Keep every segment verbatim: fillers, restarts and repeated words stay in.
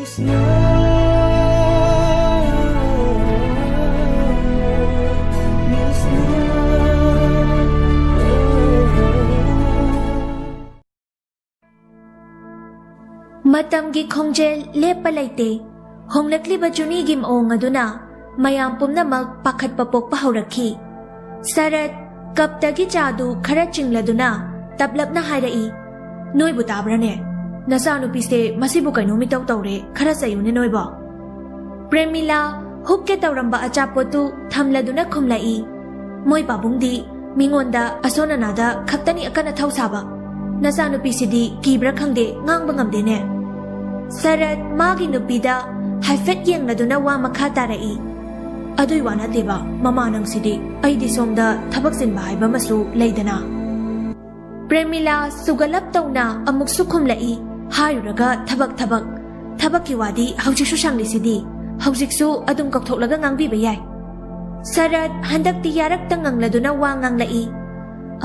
ꯃꯇꯝꯒꯤ ꯈꯣꯡꯖꯦꯜ ꯂꯦꯞꯄ ꯂꯩꯇꯦ꯫ ꯍꯣꯡꯂꯛꯂꯤꯕ ꯖꯨꯅꯤꯒꯤ ꯃꯑꯣꯡ ꯑꯗꯨꯅ ꯃꯌꯥꯝ ꯄꯨꯝꯅꯃꯛ ꯄꯥꯈꯠꯄ ꯄꯣꯛꯄ ꯍꯧꯔꯛꯈꯤ꯫ ꯁꯔꯠ ꯀꯞꯇꯒꯤ ꯆꯥꯗꯨ ꯈꯔ ꯆꯤꯡꯂꯗꯨꯅ ꯇꯞꯂꯞꯅ ꯍꯥꯏꯔꯛꯏ, "ꯅꯣꯏꯕꯨ ꯇꯥꯕ꯭ꯔꯅꯦ? ꯅꯆꯥꯅꯨꯄꯤꯁꯦ ꯃꯁꯤꯕꯨ ꯀꯩꯅꯣꯝ ꯏꯇꯧ ꯇꯧꯔꯦ, ꯈꯔ ꯆꯩꯌꯨꯅꯦ ꯅꯣꯏꯕꯣ꯫" ꯄ꯭ꯔꯦꯃꯤꯂꯥ ꯍꯨꯛꯀꯦ ꯇꯧꯔꯝꯕ ꯑꯆꯥꯄꯣꯠꯇꯨ ꯊꯝꯂꯗꯨꯅ ꯈꯨꯝꯂꯛꯏ, "ꯃꯣꯏ ꯄꯥꯕꯨꯡꯗꯤ ꯃꯤꯉꯣꯟꯗ ꯑꯁꯣꯟ ꯑꯅꯥꯗ ꯈꯛꯇꯅꯤ ꯑꯀꯟ ꯑꯊꯧ ꯁꯥꯕ꯫ ꯅꯆꯥꯅꯨꯄꯤꯁꯤꯗꯤ ꯀꯤꯕ꯭ꯔꯥ ꯈꯪꯗꯦ, ꯉꯥꯡꯕ ꯉꯝꯗꯦꯅꯦ꯫" ꯁꯔꯠ ꯃꯥꯒꯤ ꯅꯨꯄꯤꯗ ꯍꯥꯏꯐꯦꯠ ꯌꯦꯡꯂꯗꯨꯅ ꯋꯥ ꯃꯈꯥ ꯇꯥꯔꯛꯏ, "ꯑꯗꯨꯏ ꯋꯥ ꯅꯠꯇꯦꯕ, ꯃꯃꯥ ꯅꯪꯁꯤꯗꯤ꯫ ꯑꯩꯗꯤ ꯁꯣꯝꯗ ꯊꯕꯛ ꯆꯤꯟꯕ ꯍꯥꯏꯕ ꯑꯃꯁꯨ ꯂꯩꯗꯅ꯫" ꯄ꯭ꯔꯦꯃꯤꯂꯥ ꯁꯨꯒꯠꯂꯞ ꯇꯧꯅ ꯑꯃꯨꯛꯁꯨ ꯈꯨꯝꯂꯛꯏ, "ꯍꯥꯏꯔꯨꯔꯒ ꯊꯕꯛ, ꯊꯕꯛ꯫ ꯊꯕꯛꯀꯤ ꯋꯥꯗꯤ ꯍꯧꯖꯤꯛꯁꯨ ꯁꯪꯂꯤꯁꯤꯗꯤ꯫ ꯍꯧꯖꯤꯛꯁꯨ ꯑꯗꯨꯝ ꯀꯧꯊꯣꯛꯂꯒ ꯉꯥꯡꯕꯤꯕ ꯌꯥꯏ꯫" ꯁꯔꯠ ꯍꯟꯗꯛꯇꯤ ꯌꯥꯔꯛꯇ ꯉꯪꯂꯗꯨꯅ ꯋꯥ ꯉꯥꯡꯂꯛꯏ,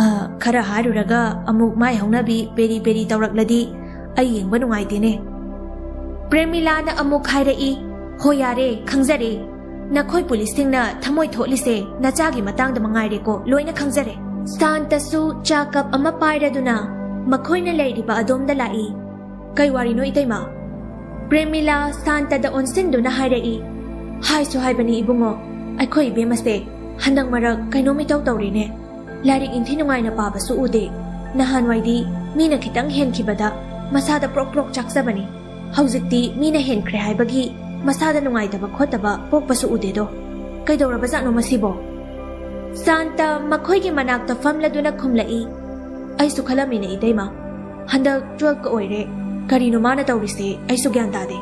"ꯑ, ꯈꯔ ꯍꯥꯏꯔꯨꯔꯒ ꯑꯃꯨꯛ ꯃꯥꯏ ꯍꯧꯅꯕꯤ ꯄꯦꯔꯤ ꯄꯦꯔꯤ ꯇꯧꯔꯛꯂꯗꯤ ꯑꯩ ꯌꯦꯡꯕ ꯅꯨꯡꯉꯥꯏꯇꯦꯅꯦ꯫" ꯄ꯭ꯔꯦꯃꯤꯂꯥꯅ ꯑꯃꯨꯛ ꯍꯥꯏꯔꯛꯏ, "ꯍꯣ ꯌꯥꯔꯦ, ꯈꯪꯖꯔꯦ꯫ ꯅꯈꯣꯏ ꯄꯨꯂꯤꯁꯁꯤꯡꯅ ꯊꯃꯣꯏ ꯊꯣꯛꯂꯤꯁꯦ ꯅꯆꯥꯒꯤ ꯃꯇꯥꯡꯗ ꯃꯉꯥꯏꯔꯦꯀꯣ, ꯂꯣꯏꯅ ꯈꯪꯖꯔꯦ꯫" ꯁꯥꯟꯇꯁꯨ ꯆꯥ ꯀꯞ ꯑꯃ ꯄꯥꯏꯔꯗꯨꯅ ꯃꯈꯣꯏꯅ ꯂꯩꯔꯤꯕ ꯑꯗꯣꯝꯗ ꯂꯥꯛꯏ꯫ "ꯀꯩ ꯋꯥꯔꯤꯅꯣ ꯏꯇꯩꯃ?" ꯄ꯭ꯔꯦꯃꯤꯂꯥ ꯁꯥꯟꯇꯗ ꯑꯣꯟꯁꯤꯟꯗꯨꯅ ꯍꯥꯏꯔꯛꯏ, "ꯍꯥꯏꯁꯨ ꯍꯥꯏꯕꯅꯤ ꯏꯕꯨꯡꯉꯣ, ꯑꯩꯈꯣꯏ ꯏꯕꯦꯝꯃꯁꯦ ꯍꯟꯗꯛ ꯃꯔꯛ ꯀꯩꯅꯣꯝ ꯏꯇꯧ ꯇꯧꯔꯦꯅꯦ꯫ ꯂꯥꯏꯔꯤꯛ ꯏꯟꯊꯤ ꯅꯨꯡꯉꯥꯏꯅ ꯄꯥꯕꯁꯨ ꯎꯗꯦ꯫ ꯅꯍꯥꯟꯋꯥꯏꯗꯤ ꯃꯤꯅ ꯈꯤꯇꯪ ꯍꯦꯟꯈꯤꯕꯗ ꯃꯁꯥꯗ ꯄ꯭ꯔꯣꯛ ꯄ꯭ꯔꯣꯛ ꯆꯥꯛꯆꯕꯅꯤ꯫ ꯍꯧꯖꯤꯛꯇꯤ ꯃꯤꯅ ꯍꯦꯟꯈ꯭ꯔꯦ ꯍꯥꯏꯕꯒꯤ ꯃꯁꯥꯗ ꯅꯨꯡꯉꯥꯏꯇꯕ ꯈꯣꯠꯇꯕ ꯄꯣꯛꯄꯁꯨ ꯎꯗꯦꯗꯣ꯫ ꯀꯩꯗꯧꯔꯕꯖꯥꯠꯅꯣ ꯃꯁꯤꯕꯣ?" ꯁꯥꯟꯇ ꯃꯈꯣꯏꯒꯤ ꯃꯅꯥꯛꯇ ꯐꯝꯂꯗꯨꯅ ꯈꯨꯝꯂꯛꯏ, "ꯑꯩꯁꯨ ꯈꯜꯂꯝꯃꯤꯅꯦ ꯏꯇꯩꯃ꯫ ꯍꯟꯗꯛ ꯇꯨꯋꯦꯜꯐꯀ ꯑꯣꯏꯔꯦ꯫ ꯀꯔꯤꯅꯣ ꯃꯥꯅ ꯇꯧꯔꯤꯁꯦ? ꯑꯩꯁꯨ ꯒ꯭ꯌꯥꯟ ꯇꯥꯗꯦ꯫"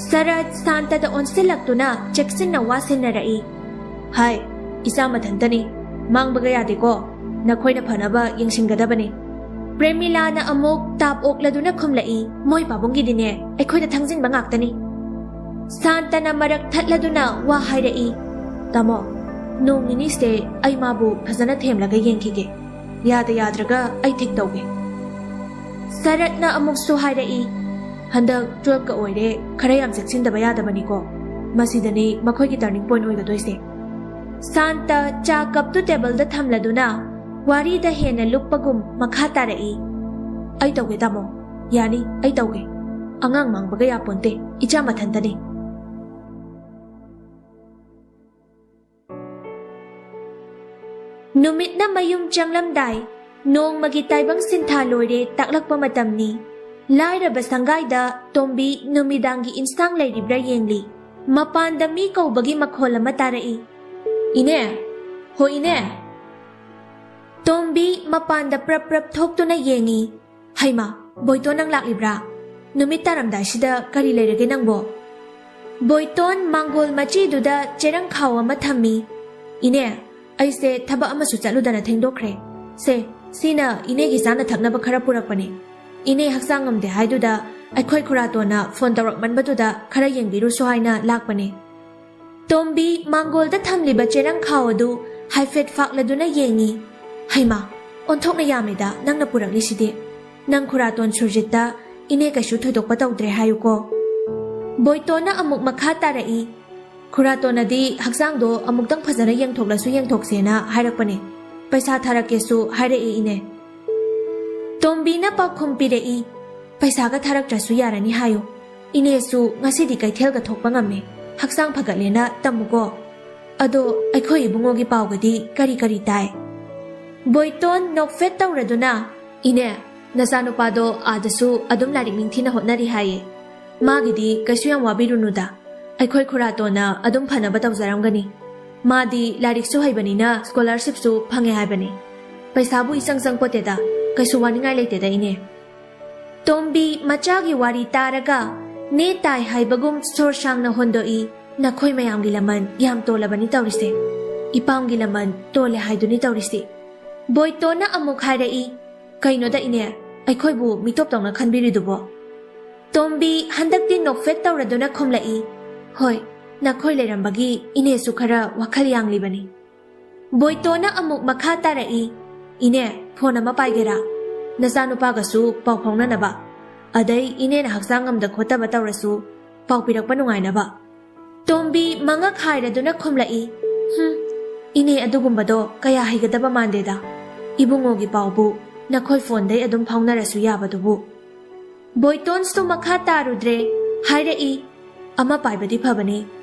ꯁꯔꯠ ꯁꯥꯟꯇꯗ ꯑꯣꯟꯁꯤꯜꯂꯛꯇꯨꯅ ꯆꯦꯛꯁꯤꯟꯅ ꯋꯥ ꯁꯤꯟꯅꯔꯛꯏ, "ꯍꯥꯏ, ꯏꯆꯥ ꯃꯊꯟꯇꯅꯤ꯫ ꯃꯥꯡꯕꯒ ꯌꯥꯗꯦꯀꯣ꯫ ꯅꯈꯣꯏꯅ ꯐꯅꯕ ꯌꯦꯡꯁꯤꯟꯒꯗꯕꯅꯤ꯫" ꯄ꯭ꯔꯦꯃꯤꯂꯥꯅ ꯑꯃꯨꯛ ꯇꯥꯞ ꯑꯣꯛꯂꯗꯨꯅ ꯈꯨꯝꯂꯛꯏ, "ꯃꯣꯏ ꯄꯥꯕꯨꯡꯒꯤꯗꯤꯅꯦ ꯑꯩꯈꯣꯏꯗ ꯊꯪꯖꯤꯟꯕ ꯉꯥꯛꯇꯅꯤ꯫" ꯁꯥꯟꯇꯅ ꯃꯔꯛ ꯊꯠꯂꯗꯨꯅ ꯋꯥ ꯍꯥꯏꯔꯛꯏ, "ꯇꯥꯃꯣ, ꯅꯣꯡ ꯅꯤꯅꯤꯁꯦ ꯑꯩ ꯃꯥꯕꯨ ꯐꯖꯅ ꯊꯦꯝꯂꯒ ꯌꯦꯡꯈꯤꯒꯦ꯫ ꯌꯥꯗ ꯌꯥꯗ꯭ꯔꯒ ꯑꯩ ꯊꯤꯛ ꯇꯧꯒꯦ꯫" ꯁꯔꯠꯅ ꯑꯃꯨꯛꯁꯨ ꯍꯥꯏꯔꯛꯏ, ꯍꯟꯗꯛ twelfth ꯀ ꯑꯣꯏꯔꯦ, ꯈꯔ ꯌꯥꯝ ꯆꯦꯛꯁꯤꯟꯗꯕ ꯌꯥꯗꯕꯅꯤꯀꯣ꯫ ꯃꯁꯤꯗꯅꯤ ꯃꯈꯣꯏꯒꯤ turning point ꯑꯣꯏꯒꯗꯣꯏꯁꯦ꯫ ꯁꯥꯟꯇ ꯆꯥ cup ꯇꯨ table ꯗ ꯊꯝꯂꯗꯨꯅ ꯋꯥꯔꯤꯗ ꯍꯦꯟꯅ ꯂꯨꯞꯄꯒꯨꯝ ꯃꯈꯥ ꯇꯥꯔꯛꯏ꯫ "ꯑꯩ ꯇꯧꯒꯦ, ꯇꯥꯃꯣ꯫ ꯌꯥꯅꯤ, ꯑꯩ ꯇꯧꯒꯦ꯫ ꯑꯉꯥꯡ ꯃꯥꯡꯕꯒ ꯌꯥꯄꯣꯟꯇꯦ, ꯏꯆꯥ ꯃꯊꯟꯇꯅꯤ"꯫ ꯅꯨꯃꯤꯠꯅ ꯃꯌꯨꯝ ꯆꯪꯂꯝꯗꯥꯏ, ꯅꯣꯡꯃꯒꯤ ꯇꯥꯏꯕꯪ ꯁꯤꯟꯊꯥ ꯂꯣꯏꯔꯦ ꯇꯥꯛꯂꯛꯄ ꯃꯇꯝꯅꯤ꯫ ꯂꯥꯏꯔꯕ ꯁꯪꯒꯥꯏꯗ ꯇꯣꯝꯕꯤ ꯅꯨꯃꯤꯗꯥꯡꯒꯤ ꯏꯟꯁꯥꯡ ꯂꯩꯔꯤꯕ꯭ꯔꯥ ꯌꯦꯡꯂꯤ꯫ ꯃꯄꯥꯟꯗ ꯃꯤ ꯀꯧꯕꯒꯤ ꯃꯈꯣꯜ ꯑꯃ ꯇꯥꯔꯛꯏ꯫ "ꯏꯅꯦ! ꯍꯣ ꯏꯅꯦ!" ꯇꯣꯝꯕꯤ ꯃꯄꯥꯟꯗ ꯄ꯭ꯔꯞ ꯄ꯭ꯔꯞ ꯊꯣꯛꯇꯨꯅ ꯌꯦꯡꯉꯤ꯫ "ꯍꯩꯃꯥ, ꯕꯣꯏꯇꯣꯟ, ꯅꯪ ꯂꯥꯛꯂꯤꯕ꯭ꯔꯥ? ꯅꯨꯃꯤꯠ ꯇꯥꯔꯝꯗꯥꯏꯁꯤꯗ ꯀꯔꯤ ꯂꯩꯔꯒꯦ ꯅꯪꯕꯣ?" ꯕꯣꯏꯇꯣꯟ ꯃꯥꯡꯒꯣꯜ ꯃꯆꯤꯗꯨꯗ ꯆꯦꯔꯪ ꯈꯥꯎ ꯑꯃ ꯊꯝꯃꯤ꯫ "ꯏꯅꯦ, ꯑꯩꯁꯦ ꯊꯕꯛ ꯑꯃꯁꯨ ꯆꯠꯂꯨꯗꯅ ꯊꯦꯡꯗꯣꯛꯈ꯭ꯔꯦ꯫ ꯁꯦ, ꯁꯤꯅ ꯏꯅꯦꯒꯤ ꯆꯥꯅ ꯊꯛꯅꯕ ꯈꯔ ꯄꯨꯔꯛꯄꯅꯦ꯫ ꯏꯅꯦ ꯍꯛꯆꯥꯡ ꯉꯝꯗꯦ ꯍꯥꯏꯗꯨꯗ ꯑꯩꯈꯣꯏ ꯈꯨꯔꯥꯇꯣꯟꯅ ꯐꯣꯟ ꯇꯧꯔꯛꯃꯟꯕꯗꯨꯗ ꯈꯔ ꯌꯦꯡꯕꯤꯔꯨꯁꯣ ꯍꯥꯏꯅ ꯂꯥꯛꯄꯅꯦ"꯫ ꯇꯣꯝꯕꯤ ꯃꯥꯡꯒꯣꯜꯗ ꯊꯝꯂꯤꯕ ꯆꯦꯔꯪ ꯈꯥꯎ ꯑꯗꯨ ꯍꯥꯏꯐꯦꯠ ꯐꯥꯛꯂꯗꯨꯅ ꯌꯦꯡꯉꯤ꯫ "ꯍꯩꯃꯥ, ꯑꯣꯟꯊꯣꯛꯅ ꯌꯥꯝꯃꯦꯗ ꯅꯪꯅ ꯄꯨꯔꯛꯂꯤꯁꯤꯗꯤ꯫ ꯅꯪ ꯈꯨꯔꯥꯇꯣꯟ ꯁꯨꯔꯖꯤꯠꯇ ꯏꯅꯦ ꯀꯩꯁꯨ ꯊꯣꯏꯗꯣꯛꯄ ꯇꯧꯗ꯭ꯔꯦ ꯍꯥꯏꯌꯨꯀꯣ"꯫ ꯕꯣꯏꯇꯣꯟꯅ ꯑꯃꯨꯛ ꯃꯈꯥ ꯇꯥꯔꯛꯏ꯫ "ꯈꯨꯔꯥꯇꯣꯟꯅꯗꯤ ꯍꯛꯆꯥꯡꯗꯣ ꯑꯃꯨꯛꯇꯪ ꯐꯖꯅ ꯌꯦꯡꯊꯣꯛꯂꯁꯨ ꯌꯦꯡꯊꯣꯛꯁꯦꯅ ꯍꯥꯏꯔꯛꯄꯅꯦ꯫ ꯄꯩꯁꯥ ꯊꯥꯔꯛꯀꯦꯁꯨ ꯍꯥꯏꯔꯛꯏ ꯏꯅꯦ"꯫ ꯇꯣꯝꯕꯤꯅ ꯄꯥꯎꯈꯨꯝ ꯄꯤꯔꯛꯏ꯫ "ꯄꯩꯁꯥꯒ ꯊꯥꯔꯛꯇ꯭ꯔꯁꯨ ꯌꯥꯔꯅꯤ ꯍꯥꯏꯌꯨ꯫ ꯏꯅꯦꯁꯨ ꯉꯁꯤꯗꯤ ꯀꯩꯊꯦꯜꯒ ꯊꯣꯛꯄ ꯉꯝꯃꯦ꯫ ꯍꯛꯆꯥꯡ ꯐꯒꯠꯂꯦꯅ ꯇꯝꯃꯨꯀꯣ꯫ ꯑꯗꯣ ꯑꯩꯈꯣꯏ ꯏꯕꯨꯡꯉꯣꯒꯤ ꯄꯥꯎꯒꯗꯤ ꯀꯔꯤ ꯀꯔꯤ ꯇꯥꯏ?" ꯕꯣꯏꯇꯣꯟ ꯅꯣꯛꯐꯦꯠ ꯇꯧꯔꯗꯨꯅ, "ꯏꯅꯦ, ꯅꯆꯥꯅꯨꯄꯥꯗꯣ ꯑꯥꯗꯁꯨ ꯑꯗꯨꯝ ꯂꯥꯏꯔꯤꯛ ꯅꯤꯡꯊꯤꯅ ꯍꯣꯠꯅꯔꯤ ꯍꯥꯏꯌꯦ꯫ ꯃꯥꯒꯤꯗꯤ ꯀꯩꯁꯨ ꯌꯥꯝ ꯋꯥꯕꯤꯔꯨꯅꯨꯗ꯫ ꯑꯩꯈꯣꯏ ꯈꯨꯔꯥꯇꯣꯟꯅ ꯑꯗꯨꯝ ꯐꯅꯕ ꯇꯧꯖꯔꯝꯒꯅꯤ꯫ ꯃꯥꯗꯤ ꯂꯥꯏꯔꯤꯛꯁꯨ ꯍꯩꯕꯅꯤꯅ scholarshipꯁꯨ ꯐꯪꯉꯦ ꯍꯥꯏꯕꯅꯤ꯫ ꯄꯩꯁꯥꯕꯨ ꯏꯆꯪ ꯆꯪꯄꯣꯠꯇꯦꯗ, ꯀꯩꯁꯨ ꯋꯥꯅꯤꯡꯉꯥꯏ ꯂꯩꯇꯦꯗ ꯏꯅꯦ"꯫ ꯇꯣꯝꯕꯤ ꯃꯆꯥꯒꯤ ꯋꯥꯔꯤ ꯇꯥꯔꯒ ꯅꯦ ꯇꯥꯏ ꯍꯥꯏꯕꯒꯨꯝ ꯁꯣꯔ ꯁꯥꯡꯅ ꯍꯣꯟꯗꯣꯛꯏ꯫ "ꯅꯈꯣꯏ ꯃꯌꯥꯝꯒꯤ ꯂꯃꯟ ꯌꯥꯝ ꯇꯣꯜꯂꯕꯅꯤ ꯇꯧꯔꯤꯁꯦ꯫ ꯏꯄꯥꯝꯒꯤ ꯂꯃꯟ ꯇꯣꯜꯂꯦ ꯍꯥꯏꯗꯨꯅꯤ ꯇꯧꯔꯤꯁꯤ"꯫ ꯕꯣꯏꯇꯣꯟꯅ ꯑꯃꯨꯛ ꯍꯥꯏꯔꯛꯏ, "ꯀꯩꯅꯣꯗ ꯏꯅꯦ, ꯑꯩꯈꯣꯏꯕꯨ ꯃꯤꯇꯣꯞꯇꯧꯅ ꯈꯟꯕꯤꯔꯤꯗꯨꯕꯣ?" ꯇꯣꯝꯕꯤ ꯍꯟꯗꯛꯇꯤ ꯅꯣꯛꯐꯦꯠ ꯇꯧꯔꯗꯨꯅ ꯈꯨꯝꯂꯛꯏ, "ꯍꯣꯏ, ꯅꯈꯣꯏ ꯂꯩꯔꯝꯕꯒꯤ ꯏꯅꯦꯁꯨ ꯈꯔ ꯋꯥꯈꯜ ꯌꯥꯡꯂꯤꯕꯅꯤ"꯫ ꯕꯣꯏꯇꯣꯟꯅ ꯑꯃꯨꯛ ꯃꯈꯥ ꯇꯥꯔꯛꯏ, "ꯏꯅꯦ, ꯐꯣꯟ ꯑꯃ ꯄꯥꯏꯒꯦꯔꯥ? ꯅꯆꯥꯅꯨꯄꯥꯒꯁꯨ ꯄꯥꯎ ꯐꯥꯎꯅꯅꯕ꯫ ꯑꯗꯩ ꯏꯅꯦꯅ ꯍꯛꯆꯥꯡ ꯉꯝꯗ ꯈꯣꯠꯇꯕ ꯇꯧꯔꯁꯨ ꯄꯥꯎ ꯄꯤꯔꯛꯄ ꯅꯨꯡꯉꯥꯏꯅꯕ꯫ ꯇꯣꯝꯕꯤ ꯃꯉꯛ ꯍꯥꯏꯔꯗꯨꯅ ꯈꯨꯝꯂꯛꯏ, "ꯍꯨꯝ, ꯏꯅꯦ ꯑꯗꯨꯒꯨꯝꯕꯗꯣ ꯀꯌꯥ ꯍꯩꯒꯗꯕ ꯃꯥꯟꯗꯦꯗ꯫ ꯏꯕꯨꯡꯉꯣꯒꯤ ꯄꯥꯎꯕꯨ ꯅꯈꯣꯏ ꯐꯣꯟꯗꯩ ꯑꯗꯨꯝ ꯐꯥꯎꯅꯔꯁꯨ ꯌꯥꯕꯗꯨꯕꯨ꯫" ꯕꯣꯏꯇꯣꯟꯁꯇꯨ ꯃꯈꯥ ꯇꯥꯔꯨꯗ꯭ꯔꯦ, ꯍꯥꯏꯔꯛꯏ, "ꯑꯃ ꯄꯥꯏꯕꯗꯤ ꯐꯕꯅꯤ,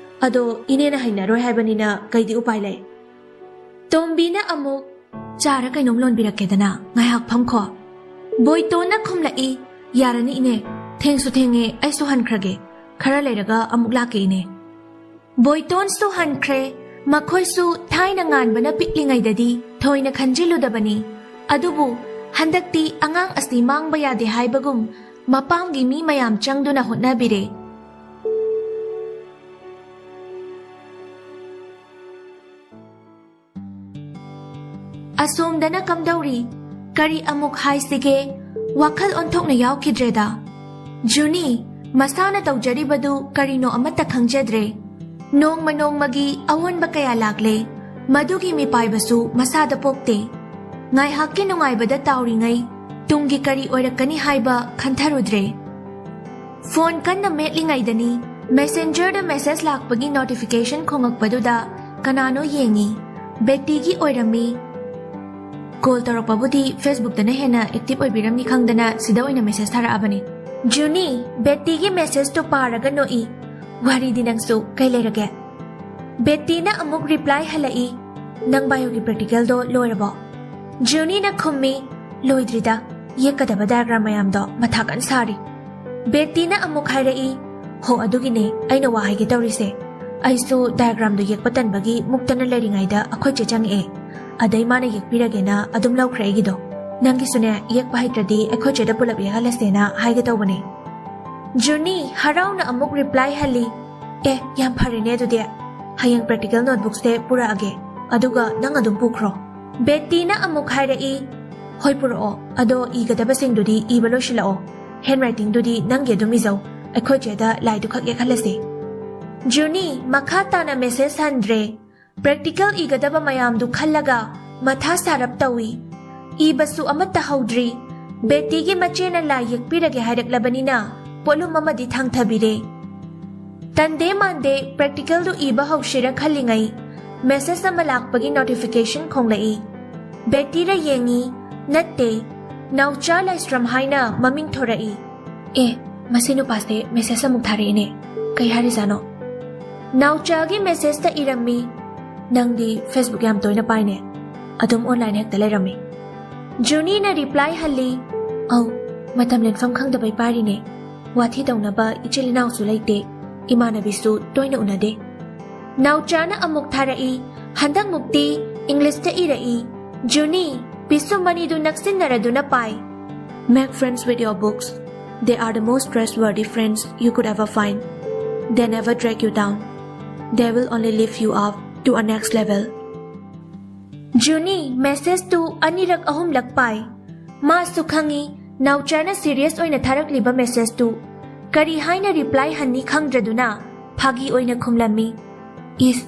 ꯑꯗꯣ ꯏꯅꯦꯅ ꯍꯩꯅꯔꯣꯏ ꯍꯥꯏꯕꯅꯤꯅ ꯀꯩꯗꯤ ꯎꯄꯥꯏ ꯂꯩ?" ꯇꯣꯝꯕꯤꯅ ꯑꯃꯨꯛ, "ꯆꯥꯔ ꯀꯩꯅꯣꯝ ꯂꯣꯟꯕꯤꯔꯛꯀꯦꯗꯅ, ꯉꯥꯏꯍꯥꯛ ꯐꯝꯈꯣ꯫" ꯕꯣꯏꯇꯣꯟꯅ ꯈꯨꯝꯂꯛꯏ, "ꯌꯥꯔꯅꯤ ꯏꯅꯦ, ꯊꯦꯡꯁꯨ ꯊꯦꯡꯉꯦ, ꯑꯩꯁꯨ ꯍꯟꯈ꯭ꯔꯒꯦ꯫ ꯈꯔ ꯂꯩꯔꯒ ꯑꯃꯨꯛ ꯂꯥꯛꯀꯦ ꯏꯅꯦ꯫" ꯕꯣꯏꯇꯣꯟꯁꯨ ꯍꯟꯈ꯭ꯔꯦ꯫ ꯃꯈꯣꯏꯁꯨ ꯊꯥꯏꯅ ꯉꯥꯟꯕꯅ ꯄꯤꯛꯂꯤꯉꯩꯗꯗꯤ ꯊꯣꯏꯅ ꯈꯟꯖꯤꯜꯂꯨꯗꯕꯅꯤ꯫ ꯑꯗꯨꯕꯨ ꯍꯟꯗꯛꯇꯤ ꯑꯉꯥꯡ ꯑꯁꯤ ꯃꯥꯡꯕ ꯌꯥꯗꯦ ꯍꯥꯏꯕꯒꯨꯝ ꯃꯄꯥꯝꯒꯤ ꯃꯤ ꯃꯌꯥꯝ ꯆꯪꯗꯨꯅ ꯍꯣꯠꯅꯕꯤꯔꯦ꯫ ꯑꯁꯣꯝꯗꯅ ꯀꯝꯗꯧꯔꯤ? ꯀꯔꯤ ꯑꯃꯨꯛ ꯍꯥꯏꯁꯤꯒꯦ? ꯋꯥꯈꯜ ꯑꯣꯟꯊꯣꯛꯅ ꯌꯥꯎꯈꯤꯗ꯭ꯔꯦꯗ꯫ ꯖꯨꯅꯤ, ꯃꯁꯥꯅ ꯇꯧꯖꯔꯤꯕꯗꯨ ꯀꯔꯤꯅꯣ ꯑꯃꯠꯇ ꯈꯪꯖꯗ꯭ꯔꯦ꯫ ꯅꯣꯡꯃ ꯅꯣꯡꯃꯒꯤ ꯑꯑꯣꯟꯕ ꯀꯌꯥ ꯂꯥꯛꯂꯦ꯫ ꯃꯗꯨꯒꯤ ꯃꯤꯄꯥꯏꯕꯁꯨ ꯃꯁꯥꯗ ꯄꯣꯛꯇꯦ꯫ ꯉꯥꯏꯍꯥꯛꯀꯤ ꯅꯨꯡꯉꯥꯏꯕꯗ ꯇꯥꯎꯔꯤꯉꯩ, ꯇꯨꯡꯒꯤ ꯀꯔꯤ ꯑꯣꯏꯔꯛꯀꯅꯤ ꯍꯥꯏꯕ ꯈꯟꯊꯔꯨꯗ꯭ꯔꯦ꯫ ꯐꯣꯟ ꯀꯟꯅ ꯃꯦꯠꯂꯤꯉꯩꯗꯅꯤ, ꯃꯦꯁꯦꯟꯖꯔꯗ ꯃꯦꯁꯦꯖ ꯂꯥꯛꯄꯒꯤ ꯅꯣꯇꯤꯐꯤꯀꯦꯁꯟ ꯈꯣꯡꯉꯛꯄꯗꯨꯗ ꯀꯅꯥꯅꯣ ꯌꯦꯡꯉꯤ꯫ ꯕꯦꯇꯤꯒꯤ ꯑꯣꯏꯔꯝꯃꯤ꯫ ꯀꯣꯜ ꯇꯧꯔꯛꯄꯕꯨꯗꯤ ꯐꯦꯁꯕꯨꯛꯇꯅ ꯍꯦꯟꯅ ꯑꯦꯛꯇꯤꯚ ꯑꯣꯏꯕꯤꯔꯝꯅꯤ ꯈꯪꯗꯅ ꯁꯤꯗ ꯑꯣꯏꯅ ꯃꯦꯁꯦꯖ ꯊꯥꯔꯛꯑꯕꯅꯤ꯫ ꯖꯨꯅꯤ, ꯕꯦꯇꯤꯒꯤ ꯃꯦꯁꯦꯖꯇꯨ ꯄꯥꯔꯒ ꯅꯣꯛꯏ꯫ "ꯋꯥꯔꯤꯗꯤ ꯅꯪꯁꯨ, ꯀꯩ ꯂꯩꯔꯒꯦ?" ꯕꯦꯇꯤꯅ ꯑꯃꯨꯛ ꯔꯤꯄ꯭ꯂꯥꯏ ꯍꯜꯂꯛꯏ, "ꯅꯪ ꯕꯥꯏꯑꯣꯒꯤ ꯄ꯭ꯔꯦꯛꯇꯤꯀꯦꯜꯗꯣ ꯂꯣꯏꯔꯕꯣ?" ꯖꯨꯅꯤꯅ ꯈꯨꯝꯃꯤ, "ꯂꯣꯏꯗ꯭ꯔꯤꯗ, ꯌꯦꯛꯀꯗꯕ ꯗꯥꯏꯒ꯭ꯔꯥꯝ ꯃꯌꯥꯝꯗꯣ ꯃꯊꯥ ꯀꯟꯅ ꯁꯥꯔꯤ꯫" ꯕꯦꯇꯤꯅ ꯑꯃꯨꯛ ꯍꯥꯏꯔꯛꯏ, "ꯍꯣ, ꯑꯗꯨꯒꯤꯅꯦ ꯑꯩꯅ ꯋꯥ ꯍꯥꯏꯒꯦ ꯇꯧꯔꯤꯁꯦ꯫ ꯑꯩꯁꯨ ꯗꯥꯏꯒ꯭ꯔꯥꯝꯗꯣ ꯌꯦꯛꯄ ꯇꯟꯕꯒꯤ ꯃꯨꯛꯇꯅ ꯂꯩꯔꯤꯉꯩꯗ ꯑꯩꯈꯣꯏ ꯆꯦ ꯆꯪꯉꯛꯑꯦ꯫ ꯑꯗꯩ ꯃꯥꯅ ꯌꯦꯛꯄꯤꯔꯒꯦꯅ ꯑꯗꯨꯝ ꯂꯧꯈ꯭ꯔꯦ ꯑꯩꯒꯤꯗꯣ꯫ ꯅꯪꯒꯤꯁꯨꯅꯦ, ꯌꯦꯛꯄ ꯍꯩꯇ꯭ꯔꯗꯤ ꯑꯩꯈꯣꯏ ꯆꯦꯗ ꯄꯨꯂꯞ ꯌꯦꯛꯍꯜꯂꯁꯦꯅ ꯍꯥꯏꯒꯦ ꯇꯧꯕꯅꯦ꯫" ꯖꯨꯅꯤ ꯍꯔꯥꯎꯅ ꯑꯃꯨꯛ ꯔꯤꯄ꯭ꯂꯥꯏ ꯍꯜꯂꯤ, "ꯑꯦ, ꯌꯥꯝ ꯐꯔꯦꯅꯦ ꯑꯗꯨꯗꯤ꯫ ꯍꯌꯦꯡ ꯄ꯭ꯔꯦꯛꯇꯤꯀꯦꯜ ꯅꯣꯠꯕꯨꯛꯁꯦ ꯄꯨꯔꯛꯑꯒꯦ, ꯑꯗꯨꯒ ꯅꯪ ꯑꯗꯨꯝ ꯄꯨꯈ꯭ꯔꯣ꯫" ꯕꯦꯇꯤꯅ ꯑꯃꯨꯛ ꯍꯥꯏꯔꯛꯏ, "ꯍꯣꯏ, ꯄꯨꯔꯛꯑꯣ꯫ ꯑꯗꯣ ꯏꯒꯗꯕꯁꯤꯡꯗꯨꯗꯤ ꯏꯕ ꯂꯣꯏꯁꯤꯜꯂꯛꯑꯣ꯫ ꯍꯦꯟ ꯔꯥꯏꯇꯤꯡꯗꯨꯗꯤ ꯅꯪꯒꯤ ꯑꯗꯨꯝ ꯏꯖꯧ꯫ ꯑꯩꯈꯣꯏ ꯆꯦꯗ ꯂꯥꯏꯗꯨ ꯈꯛ ꯌꯦꯛꯍꯜꯂꯁꯦ꯫" ꯖꯨꯅꯤ ꯃꯈꯥ ꯇꯥꯅ ꯃꯦꯁꯦꯖ ꯍꯟꯗ꯭ꯔꯦ꯫ ꯄ꯭ꯔꯦꯛꯇꯤꯀꯦꯜ ꯏꯒꯗꯕ ꯃꯌꯥꯝꯗꯨ ꯈꯜꯂꯒ ꯃꯊꯥ ꯁꯥꯔꯞ ꯇꯧꯏ꯫ ꯏꯕꯁꯨ ꯑꯃꯠꯇ ꯍꯧꯗ꯭ꯔꯤ꯫ ꯕꯦꯇꯤꯒꯤ ꯃꯆꯦꯅ ꯂꯥꯏ ꯌꯦꯛꯄꯤꯔꯒꯦ ꯍꯥꯏꯔꯛꯂꯕꯅꯤꯅ ꯄꯣꯠꯂꯨꯝ ꯑꯃꯗꯤ ꯊꯥꯡꯊꯕꯤꯔꯦ꯫ ꯇꯟꯗꯦ ꯃꯥꯟꯗꯦ practicalꯗꯨ ꯏꯕ ꯍꯧꯁꯤꯔ ꯈꯜꯂꯤꯉꯩ message ꯑꯃ ꯂꯥꯛꯄꯒꯤ notification ꯈꯣꯡꯂꯛꯏ꯫ ꯕꯦꯇꯤꯔ ꯌꯦꯡꯉꯤ, ꯅꯠꯇꯦ, ꯅꯥꯎꯆꯥ ꯂꯥꯏꯁ꯭ꯔꯝ ꯍꯥꯏꯅ ꯃꯃꯤꯡ ꯊꯣꯔꯛꯏ꯫ ꯑꯦ, ꯃꯁꯤ ꯅꯨꯄꯥꯁꯦ message ꯑꯃꯨꯛ ꯊꯥꯔꯛꯏꯅꯦ꯫ ꯀꯩ ꯍꯥꯏꯔꯤꯖꯥꯠꯅꯣ? ꯅꯥꯎꯆꯥꯒꯤ messageꯇ ꯏꯔꯝꯃꯤ, "ꯅꯪꯗꯤ Facebook ꯌꯥꯝ ꯇꯣꯏꯅ ꯄꯥꯏꯅꯦ, ꯑꯗꯨꯝ online ꯍꯦꯛꯇ ꯂꯩꯔꯝꯃꯤ"꯫ ꯖꯨꯅꯤꯅ reply ꯍꯜꯂꯤ, "ꯑꯧ, ꯃꯇꯝ ꯂꯦꯟꯐꯝ ꯈꯪꯗꯕꯩ ꯄꯥꯏꯔꯤꯅꯦ꯫ ꯋꯥꯊꯤ ꯇꯧꯅꯕ ꯏꯆꯤꯜ ꯏꯅꯥꯎꯁꯨ ꯂꯩꯇꯦ, ꯏꯃꯥꯟꯅꯕꯤꯁꯨ ꯇꯣꯏꯅ ꯎꯅꯗꯦ"꯫ ꯅꯥꯎꯆꯥꯅ ꯑꯃꯨꯛ ꯊꯥꯔꯛꯏ, ꯍꯟꯗꯛꯃꯨꯛꯇꯤ Englishꯇ ꯏꯔꯛꯏ, "ꯖꯨꯅꯤ, ꯄꯤꯁꯨꯝ ꯑꯅꯤꯗꯨ ꯅꯛꯁꯤꯟꯅꯔꯗꯨꯅ ꯄꯥꯏ꯫ Make friends with your books. They are the most trustworthy friends you could ever find. They never drag you down. They will only lift you up to a next level." ꯖꯨꯅꯤ messageꯇꯨ ꯑꯅꯤꯔꯛ ꯑꯍꯨꯝꯂꯛ ꯄꯥꯏ꯫ ꯃꯥꯁꯨ ꯈꯪꯏ, ꯅꯥꯎꯆꯥꯅ serious ꯑꯣꯏꯅ ꯊꯥꯔꯛꯂꯤꯕ messageꯇꯨ꯫ ꯀꯔꯤ ꯍꯥꯏꯅ reply ꯍꯟꯅꯤ ꯈꯪꯗ꯭ꯔꯗꯨꯅ ꯐꯥꯒꯤ ꯑꯣꯏꯅ ꯈꯨꯝꯂꯝꯃꯤ, "ꯏꯁ,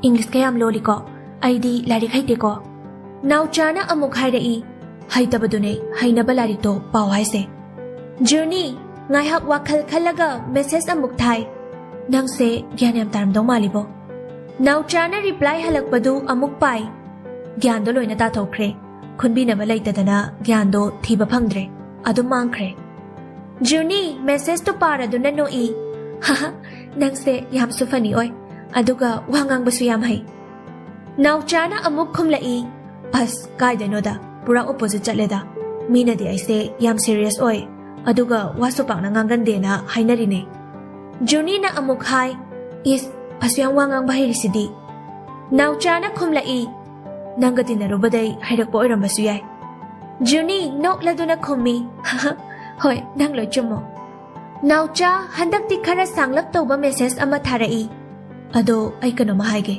Englishꯀ ꯌꯥꯝ ꯂꯣꯜꯂꯤꯀꯣ, ꯑꯩꯗꯤ ꯂꯥꯏꯔꯤꯛ ꯍꯩꯇꯦꯀꯣ"꯫ ꯅꯥꯎꯆꯥꯅ ꯑꯃꯨꯛ ꯍꯥꯏꯔꯛꯏ, "ꯍꯩꯇꯕꯗꯨꯅꯦ ꯍꯩꯅꯕ ꯂꯥꯏꯔꯤꯛꯇꯣ ꯄꯥꯎ ꯍꯥꯏꯁꯦ"꯫ ꯖꯨꯅꯤ ꯉꯥꯏꯍꯥꯛ ꯋꯥꯈꯜ ꯈꯜꯂꯒ message ꯑꯃꯨꯛ ꯊꯥꯏ, "ꯅꯪꯁꯦ ꯒ꯭ꯌꯥꯟ ꯌꯥꯝ ꯇꯥꯔꯝꯗꯧ ꯃꯥꯜꯂꯤꯕꯣ"꯫ ꯅꯥꯎꯆꯥꯅ reply ꯍꯜꯂꯛꯄꯗꯨ ꯑꯃꯨꯛ ꯄꯥꯏ꯫ ꯒ꯭ꯌꯥꯟꯗꯣ ꯂꯣꯏꯅ ꯇꯥꯊꯣꯛꯈ꯭ꯔꯦ꯫ ꯈꯨꯟꯕꯤꯅꯕ ꯂꯩꯇꯗꯅ ꯒ꯭ꯌꯥꯟꯗꯣ ꯊꯤꯕ ꯐꯪꯗ꯭ꯔꯦ꯫ ꯑꯗꯨꯝ ꯃꯥꯡꯈ꯭ꯔꯦ꯫ ꯖꯨꯅꯤ messageꯇꯨ ꯄꯥꯔꯗꯨꯅ ꯅꯣꯛꯏ, "ꯍꯍ, ꯅꯪꯁꯦ ꯌꯥꯝꯁꯨ funny ꯑꯣꯏ, ꯑꯗꯨꯒ ꯋꯥ ꯉꯥꯡꯕꯁꯨ ꯌꯥꯝ ꯍꯩ"꯫ ꯅꯥꯎꯆꯥꯅ ꯑꯃꯨꯛ ꯈꯨꯝꯂꯛꯏ, "ꯑꯁ, ꯀꯥꯏꯗꯩꯅꯣꯗ, ꯄꯨꯔꯥ opposite ꯆꯠꯂꯦꯗ꯫ ꯃꯤꯅꯗꯤ ꯑꯩꯁꯦ ꯌꯥꯝ serious ꯑꯣꯏ, ꯑꯗꯨꯒ ꯋꯥꯁꯨ ꯄꯥꯛꯅ ꯉꯥꯡꯒꯟꯗꯦꯅ ꯍꯥꯏꯅꯔꯤꯅꯦ"꯫ ꯖꯨꯅꯤꯅ ꯑꯃꯨꯛ ꯍꯥꯏ, "ꯏꯁ, ꯑꯁꯨ ꯌꯥꯝ ꯋꯥ ꯉꯥꯡꯕ ꯍꯩꯔꯤꯁꯤꯗꯤ"꯫ ꯅꯥꯎꯆꯥꯅ ꯈꯨꯝꯂꯛꯏ, "ꯅꯪꯒ ꯇꯤꯟꯅꯔꯨꯕꯗꯩ ꯍꯩꯔꯛꯄ ꯑꯣꯏꯔꯝꯕꯁꯨ ꯌꯥꯏ"꯫ ꯖꯨꯅꯤ ꯅꯣꯛꯂꯗꯨꯅ ꯈꯨꯝꯃꯤ, "ꯍꯣꯏ, ꯅꯪ ꯂꯣꯏ ꯆꯨꯝꯃꯣ"꯫ ꯅꯥꯎꯆꯥ ꯍꯟꯗꯛꯇꯤ ꯈꯔ ꯁꯥꯡꯂꯞ ꯇꯧꯕ message ꯑꯃ ꯊꯥꯔꯛꯏ, "ꯑꯗꯣ ꯑꯩ ꯀꯩꯅꯣꯝꯃ ꯍꯥꯏꯒꯦ꯫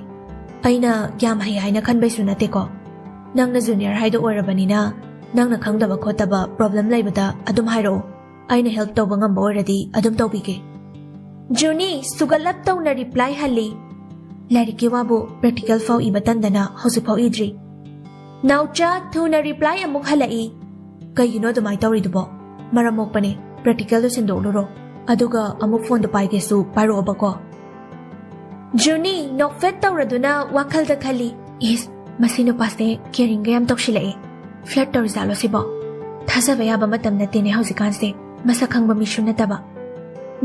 ꯑꯩꯅ ꯌꯥꯝ ꯍꯩ ꯍꯥꯏꯅ ꯈꯟꯕꯩꯁꯨ ꯅꯠꯇꯦꯀꯣ꯫ ꯅꯪꯅ junior ꯍꯥꯏꯗꯣ ꯑꯣꯏꯔꯕꯅꯤꯅ ꯅꯪꯅ ꯈꯪꯗꯕ ꯈꯣꯠꯇꯕ problem ꯂꯩꯕꯗ ꯑꯗꯨꯝ ꯍꯥꯏꯔꯛꯑꯣ꯫ ꯑꯩꯅ help ꯇꯧꯕ ꯉꯝꯕ ꯑꯣꯏꯔꯗꯤ ꯑꯗꯨꯝ ꯇꯧꯕꯤꯒꯦ"꯫ ꯖꯨꯅꯤ ꯁꯨꯒꯠꯂꯞ ꯇꯧꯅ reply ꯍꯜꯂꯤ, "ꯂꯥꯏꯔꯤꯛꯀꯤ ꯋꯥꯕꯨ practical ꯐꯥꯎ ꯏꯕ ꯇꯟꯗꯅ ꯍꯧꯖꯤꯛꯐꯥꯎ ꯏꯗ꯭ꯔꯤ"꯫ ꯅꯥꯎꯆꯥ ꯊꯨꯅ reply ꯑꯃꯨꯛ ꯍꯜꯂꯛꯏ, "ꯀꯩꯒꯤꯅꯣ ꯑꯗꯨꯃꯥꯏꯅ ꯇꯧꯔꯤꯗꯨꯕꯣ? ꯃꯔꯝ ꯃꯣꯛꯄꯅꯦ, practicalꯗꯨ ꯁꯤꯟꯗꯣꯛꯂꯨꯔꯣ, ꯑꯗꯨꯒ ꯑꯃꯨꯛ phoneꯗꯨ ꯄꯥꯏꯒꯦꯁꯨ ꯄꯥꯏꯔꯛꯑꯣꯕꯀꯣ꯫" ꯖꯨꯅꯤ ꯅꯣꯛꯐꯦꯠ ꯇꯧꯔꯗꯨꯅ ꯋꯥꯈꯜꯗ ꯈꯜꯂꯤ, "ꯏꯁ, ꯃꯁꯤ ꯅꯨꯄꯥꯁꯦ caringꯒ ꯌꯥꯝ ꯇꯧꯁꯤꯜꯂꯛꯑꯦ꯫ Flirt ꯇꯧꯔꯤꯖꯥꯠꯂꯣ ꯁꯤꯕꯣ? ꯊꯥꯖꯕ ꯌꯥꯕ ꯃꯇꯝ ꯅꯠꯇꯦꯅꯦ ꯍꯧꯖꯤꯛꯀꯥꯟꯁꯦ, ꯃꯁꯛ ꯈꯪꯕ ꯃꯤꯁꯨ ꯅꯠꯇꯕ꯫"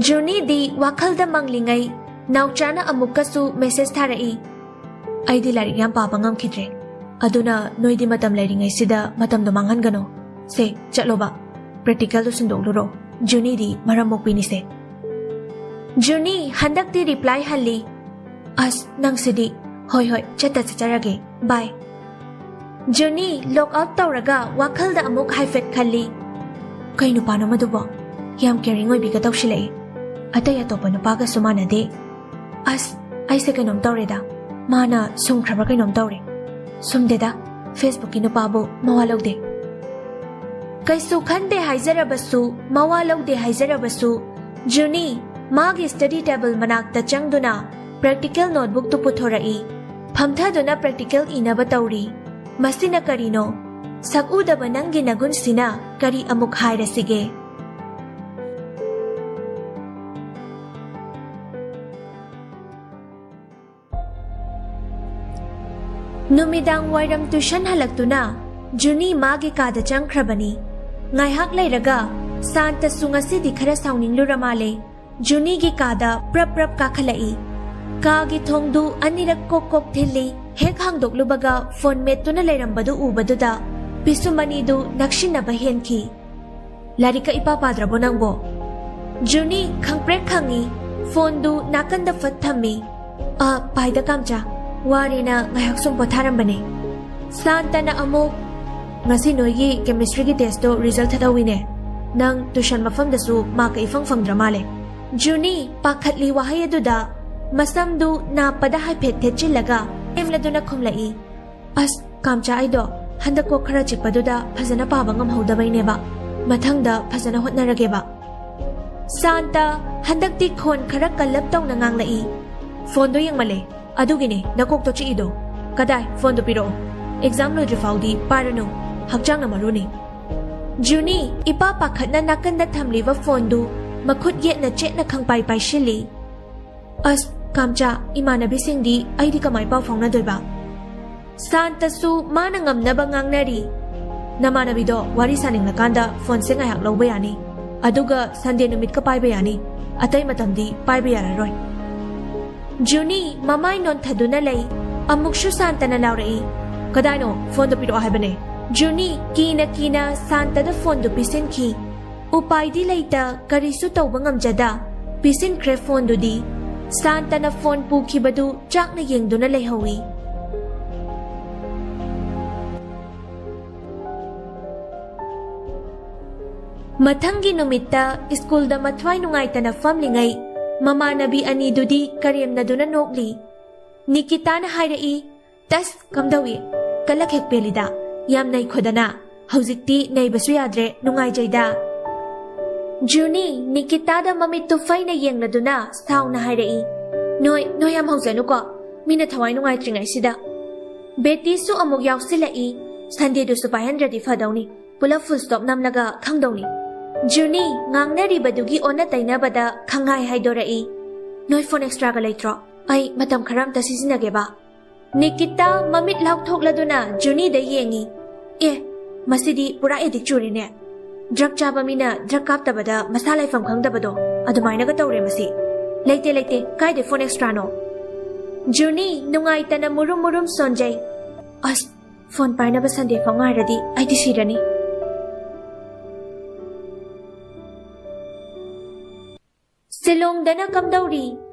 ꯖꯨꯅꯤꯗꯤ ꯋꯥꯈꯜꯗ ꯃꯪꯂꯤꯉꯩ ꯅꯥꯎꯆꯥꯅ ꯑꯃꯨꯛꯀꯁꯨ message ꯊꯥꯔꯛꯏ, "ꯑꯩꯗꯤ ꯂꯥꯏꯔꯤꯛ ꯌꯥꯝ ꯄꯥꯕ ꯉꯝꯈꯤꯗ꯭ꯔꯦ, ꯑꯗꯨꯅ ꯅꯣꯏꯗꯤ ꯃꯇꯝ ꯂꯩꯔꯤꯉꯩꯁꯤꯗ ꯃꯇꯝꯗꯣ ꯃꯥꯡꯍꯟꯒꯅꯨ꯫ ꯁꯦ, ꯆꯠꯂꯣꯕ, practicalꯗꯨ ꯁꯤꯟꯗꯣꯛꯂꯨꯔꯣ, ꯖꯨꯅꯤꯗꯤ ꯃꯔꯝ ꯃꯣꯛꯄꯤꯅꯤꯁꯦ꯫" ꯖꯨꯅꯤ ꯍꯟꯗꯛꯇꯤ reply ꯍꯜꯂꯤ, "ꯑꯁ, ꯅꯪꯁꯤꯗꯤ, ꯍꯣꯏ ꯍꯣꯏ, ꯆꯠꯇ ꯆꯠꯆꯔꯒꯦ, bye꯫" ꯖꯨꯅꯤ log out ꯇꯧꯔꯒ ꯋꯥꯈꯜꯗ ꯑꯃꯨꯛ ꯍꯥꯏꯐꯦꯠ ꯈꯜꯂꯤ, "ꯀꯩ ꯅꯨꯄꯥꯅꯣ ꯃꯗꯨꯕꯣ? ꯌꯥꯝ caring ꯑꯣꯏꯕꯤꯒ ꯇꯧꯁꯤꯜꯂꯛꯑꯦ꯫ ꯑꯇꯩ ꯑꯇꯣꯞꯄ ꯅꯨꯄꯥꯒꯁꯨ ꯃꯥꯟꯅꯗꯦ꯫ ꯑꯁ, ꯑꯩꯁꯦ ꯀꯩꯅꯣꯝ ꯇꯧꯔꯦꯗ, ꯃꯥꯅ ꯁꯨꯝꯈ꯭ꯔꯕ ꯀꯩꯅꯣꯝ ꯇꯧꯔꯦ꯫ ꯁꯨꯝꯗꯦꯗ, Facebookꯀꯤ ꯅꯨꯄꯥꯕꯨ ꯃꯋꯥ ꯂꯧꯗꯦ꯫" ꯀꯩꯁꯨ ꯈꯟꯗꯦ ꯍꯥꯏꯖꯔꯕꯁꯨ, ꯃꯋꯥ ꯂꯧꯗꯦ ꯍꯥꯏꯖꯔꯕꯁꯨ, ꯖꯨꯅꯤ ꯃꯥꯒꯤ study table ꯃꯅꯥꯛꯇ ꯆꯪꯗꯨꯅ practical notebookꯇꯨ ꯄꯨꯊꯣꯔꯛꯏ꯫ ꯐꯝꯊꯗꯨꯅ practical ꯏꯅꯕ ꯇꯧꯔꯤ꯫ ꯃꯁꯤꯅ ꯀꯔꯤꯅꯣ? ꯁꯛꯎꯗꯕ ꯅꯪꯒꯤ ꯅꯒꯨꯟꯁꯤꯅ ꯀꯔꯤ ꯑꯃꯨꯛ ꯍꯥꯏꯔꯁꯤꯒꯦ? ꯅꯨꯃꯤꯗꯥꯡ ꯋꯥꯏꯔꯝ tuition ꯍꯜꯂꯛꯇꯨꯅ ꯖꯨꯅꯤ ꯃꯥꯒꯤ ꯀꯥꯗ ꯆꯪꯈ꯭ꯔꯕꯅꯤ꯫ ꯉꯥꯏꯍꯥꯛ ꯂꯩꯔꯒ ꯁꯥꯟꯇꯁꯨ ꯉꯁꯤꯗꯤ ꯈꯔ ꯁꯥꯎꯅꯤꯡꯂꯨꯔ ꯃꯥꯜꯂꯦ꯫ ꯖꯨꯅꯤꯒꯤ ꯀꯥꯗ ꯄ꯭ꯔꯞ ꯄ꯭ꯔꯞ ꯀꯥꯈꯠꯂꯛꯏ꯫ ꯀꯥꯒꯤ ꯊꯣꯡꯗꯨ ꯑꯅꯤꯔꯛ ꯀꯣꯛ ꯀꯣꯛ ꯊꯤꯜꯂꯤ꯫ ꯍꯦꯛ ꯍꯥꯡꯗꯣꯛꯂꯨꯕꯒ phone ꯃꯦꯠꯇꯨꯅ ꯂꯩꯔꯝꯕꯗꯨ ꯎꯕꯗꯨꯗ ꯄꯤꯁꯨꯝ ꯑꯅꯤꯗꯨ ꯅꯛꯁꯤꯟꯅꯕ ꯍꯦꯟꯈꯤ꯫ "ꯂꯥꯏꯔꯤꯛꯀ ꯏꯄꯥ ꯄꯥꯗ꯭ꯔꯕꯣ ꯅꯪꯕꯣ?" ꯖꯨꯅꯤ ꯈꯪꯄ꯭ꯔꯦꯛ ꯈꯪꯉꯤ꯫ Phoneꯗꯨ ꯅꯥꯀꯟꯗ ꯐꯠ ꯊꯝꯃꯤ꯫ "ꯑ, ꯄꯥꯏꯗ ꯀꯥꯝꯆꯥ, ꯋꯥꯔꯦꯅ ꯉꯥꯏꯍꯥꯛ ꯁꯨꯝ ꯄꯣꯊꯥꯔꯝꯕꯅꯦ꯫" ꯁꯥꯟꯇꯅ ꯑꯃꯨꯛ, "ꯉꯁꯤ ꯅꯣꯏꯒꯤ chemistryꯒꯤ testꯇꯣ result ꯊꯠꯍꯧꯋꯤꯅꯦ꯫ ꯅꯪ tuition ꯃꯐꯝꯗꯁꯨ markꯀ ꯏꯐꯪ ꯐꯪꯗ꯭ꯔ ꯃꯥꯜꯂꯦ꯫" ꯖꯨꯅꯤ ꯄꯥꯈꯠꯂꯤ ꯋꯥꯍꯩ ꯑꯗꯨꯗ꯫ ꯃꯁꯝꯗꯨ ꯅꯥꯞꯄꯗ ꯍꯥꯏꯐꯦꯠ ꯊꯦꯠꯆꯤꯜꯂꯒ ꯂꯦꯝꯂꯗꯨꯅ ꯈꯨꯝꯂꯛꯏ, "ꯑꯁ, ꯀꯥꯝꯆꯥ, ꯑꯩꯗꯣ ꯍꯟꯗꯛ ꯀꯣꯛ ꯈꯔ ꯆꯤꯛꯄꯗꯨꯗ ꯐꯖꯅ ꯄꯥꯕ ꯉꯝꯍꯧꯗꯕꯩꯅꯦꯕ꯫ ꯃꯊꯪꯗ ꯐꯖꯅ ꯍꯣꯠꯅꯔꯒꯦꯕ꯫" ꯁꯥꯟꯇ ꯍꯟꯗꯛꯇꯤ ꯈꯣꯟ ꯈꯔ ꯀꯜꯂꯞ ꯇꯧꯅ ꯉꯥꯡꯂꯛꯏ, "Phoneꯗꯣ ꯌꯦꯡꯃꯜꯂꯦ, ꯑꯗꯨꯒꯤꯅꯦ ꯅꯀꯣꯛꯇꯣ ꯆꯤꯛꯏꯗꯣ꯫ ꯀꯗꯥꯏ, phoneꯗꯣ ꯄꯤꯔꯛꯑꯣ꯫ Exam ꯂꯣꯏꯗ꯭ꯔꯤ ꯐꯥꯎꯗꯤ ꯄꯥꯏꯔꯅꯨ, ꯍꯛꯆꯥꯡꯅ ꯃꯔꯨꯅꯤ꯫" ꯖꯨꯅꯤ, ꯏꯄꯥ ꯄꯥꯈꯠꯅ ꯅꯥꯀꯟꯗ ꯊꯝꯂꯤꯕ ꯐꯣꯟꯗꯨ ꯃꯈꯨꯠ ꯌꯦꯠꯅ ꯆꯦꯠꯅ ꯈꯪꯄꯥꯏ ꯄꯥꯏꯁꯤꯜꯂꯤ꯫ "ꯑꯁ, ꯀꯥꯝꯆꯥ, ꯏꯃꯥꯟꯅꯕꯤꯁꯤꯡꯗꯤ ꯑꯩꯗꯤ ꯀꯃꯥꯏ ꯄꯥꯎ ꯐꯥꯎꯅꯗꯣꯏꯕ?" ꯁꯥꯟꯇꯁꯨ ꯃꯥꯅ ꯉꯝꯅꯕ ꯉꯥꯡꯅꯔꯤ꯫ "ꯅꯃꯥꯟꯅꯕꯤꯗꯣ ꯋꯥꯔꯤ ꯁꯥꯅꯤꯡꯂꯀꯥꯟꯗ ꯐꯣꯟꯁꯦ ꯉꯥꯏꯍꯥꯛ ꯂꯧꯕ ꯌꯥꯅꯤ, ꯑꯗꯨꯒ ꯁꯟꯗꯦ ꯅꯨꯃꯤꯠꯀ ꯄꯥꯏꯕ ꯌꯥꯅꯤ, ꯑꯇꯩ ꯃꯇꯝꯗꯤ ꯄꯥꯏꯕ ꯌꯥꯔꯔꯣꯏ꯫" ꯖꯨꯅꯤ ꯃꯃꯥꯏ ꯅꯣꯟꯊꯗꯨꯅ ꯂꯩ꯫ ꯑꯃꯨꯛꯁꯨ ꯁꯥꯟꯇꯅ ꯂꯥꯎꯔꯛꯏ, "ꯀꯗꯥꯏꯅꯣ? ꯐꯣꯟꯗꯣ ꯄꯤꯔꯛꯑꯣ ꯍꯥꯏꯕꯅꯦ!" ꯖꯨꯅꯤ ꯀꯤꯅ ꯀꯤꯅ ꯁꯥꯟꯇꯗ ꯐꯣꯟꯗꯨ ꯄꯤꯁꯤꯟꯈꯤ꯫ ꯎꯄꯥꯏꯗꯤ ꯂꯩꯇ, ꯀꯔꯤꯁꯨ ꯇꯧꯕ ꯉꯝꯖꯗ ꯄꯤꯁꯤꯟꯈ꯭ꯔꯦ ꯐꯣꯟꯗꯨꯗꯤ꯫ ꯁꯥꯟꯇꯅ ꯐꯣꯟ ꯄꯨꯈꯤꯕꯗꯨ ꯆꯥꯛꯅ ꯌꯦꯡꯗꯨꯅ ꯂꯩꯍꯧꯏ꯫ ꯃꯊꯪꯒꯤ ꯅꯨꯃꯤꯠꯇ ꯁ꯭ꯀꯨꯜꯗ ꯃꯊ꯭ꯋꯥꯏ ꯅꯨꯡꯉꯥꯏꯇꯅ ꯐꯝꯂꯤꯉꯩ ꯃꯃꯥꯟꯅꯕꯤ ꯑꯅꯤꯗꯨꯗꯤ ꯀꯔꯦꯝꯅꯗꯨꯅ ꯅꯣꯛꯂꯤ꯫ ꯅꯤꯀꯤꯇꯥꯅ ꯍꯥꯏꯔꯛꯏ, "ꯇꯁ, ꯀꯝꯗꯧꯏ? ꯀꯂꯛ ꯍꯦꯛ ꯄꯦꯜꯂꯤꯗ꯫ ꯌꯥꯝ ꯅꯩꯈꯣꯗꯅ꯫ ꯍꯧꯖꯤꯛꯇꯤ ꯅꯩꯕꯁꯨ ꯌꯥꯗ꯭ꯔꯦ, ꯅꯨꯡꯉꯥꯏꯖꯩꯗ꯫" ꯖꯨꯅꯤ ꯅꯤꯀꯤꯇꯥꯗ ꯃꯃꯤꯠꯇꯨ ꯐꯩꯅ ꯌꯦꯡꯂꯗꯨꯅ ꯁꯥꯎꯅ ꯍꯥꯏꯔꯛꯏ, "ꯅꯣꯏ, ꯅꯣꯏ ꯌꯥꯝ ꯍꯧꯖꯅꯨꯀꯣ꯫ ꯃꯤꯅ ꯊꯋꯥꯏ ꯅꯨꯡꯉꯥꯏꯇ꯭ꯔꯤꯉꯩꯁꯤꯗ꯫" ꯕꯦꯇꯤꯁꯨ ꯑꯃꯨꯛ ꯌꯥꯎꯁꯤꯜꯂꯛꯏ꯫ "ꯁꯟꯗꯦꯗꯨꯁꯨ ꯄꯥꯏꯍꯟꯗ꯭ꯔꯗꯤ ꯐꯗꯧꯅꯤ꯫ ꯄꯨꯂꯞ ꯐꯨꯜ ꯁ꯭ꯇꯣꯞ ꯅꯝꯂꯒ ꯈꯪꯗꯧꯅꯤ꯫" ꯖꯨꯅꯤ ꯉꯥꯡꯅꯔꯤꯕꯗꯨꯒꯤ ꯑꯣꯟꯅ ꯇꯩꯅꯕꯗ ꯈꯪꯉꯥꯏ ꯍꯥꯏꯗꯣꯔꯛꯏ, "ꯅꯣꯏ ꯐꯣꯟ ꯑꯦꯛꯁꯇ꯭ꯔꯥꯒ ꯂꯩꯇ꯭ꯔꯣ? ꯑꯩ ꯃꯇꯝ ꯈꯔ ꯑꯝꯇ ꯁꯤꯖꯤꯟꯅꯒꯦꯕ꯫" ꯅꯤꯀꯤꯇꯥ ꯃꯃꯤꯠ ꯂꯥꯎꯊꯣꯛꯂꯗꯨꯅ ꯖꯨꯅꯤꯗ ꯌꯦꯡꯉꯤ꯫ "ꯑꯦ, ꯃꯁꯤꯗꯤ ꯄꯨꯔꯥ ꯑꯦꯗꯤꯛ ꯆꯨꯔꯦꯅꯦ꯫ ꯗ꯭ꯔꯒ ꯆꯥꯕ ꯃꯤꯅ ꯗ꯭ꯔꯒ ꯀꯥꯞꯇꯕꯗ ꯃꯁꯥ ꯂꯩꯐꯝ ꯈꯪꯗꯕꯗꯣ ꯑꯗꯨꯃꯥꯏꯅꯒ ꯇꯧꯔꯦ ꯃꯁꯤ꯫ ꯂꯩꯇꯦ, ꯂꯩꯇꯦ, ꯀꯥꯏꯗꯩ ꯐꯣꯟ ꯑꯦꯛꯁꯇ꯭ꯔꯥꯅꯣ?" ꯖꯨꯅꯤ ꯅꯨꯡꯉꯥꯏꯇꯅ ꯃꯨꯔꯨꯝ ꯃꯨꯔꯨꯝ ꯁꯣꯟꯖꯩ꯫ "ꯑꯁ, ꯐꯣꯟ ꯄꯥꯏꯅꯕ ꯁꯟꯗꯦ ꯐꯥꯎ ꯉꯥꯏꯔꯗꯤ ꯑꯩꯗꯤ ꯁꯤꯔꯅꯤ꯫" ꯁꯤꯂꯣꯡꯗꯅ ꯀꯝꯗꯧꯔꯤ?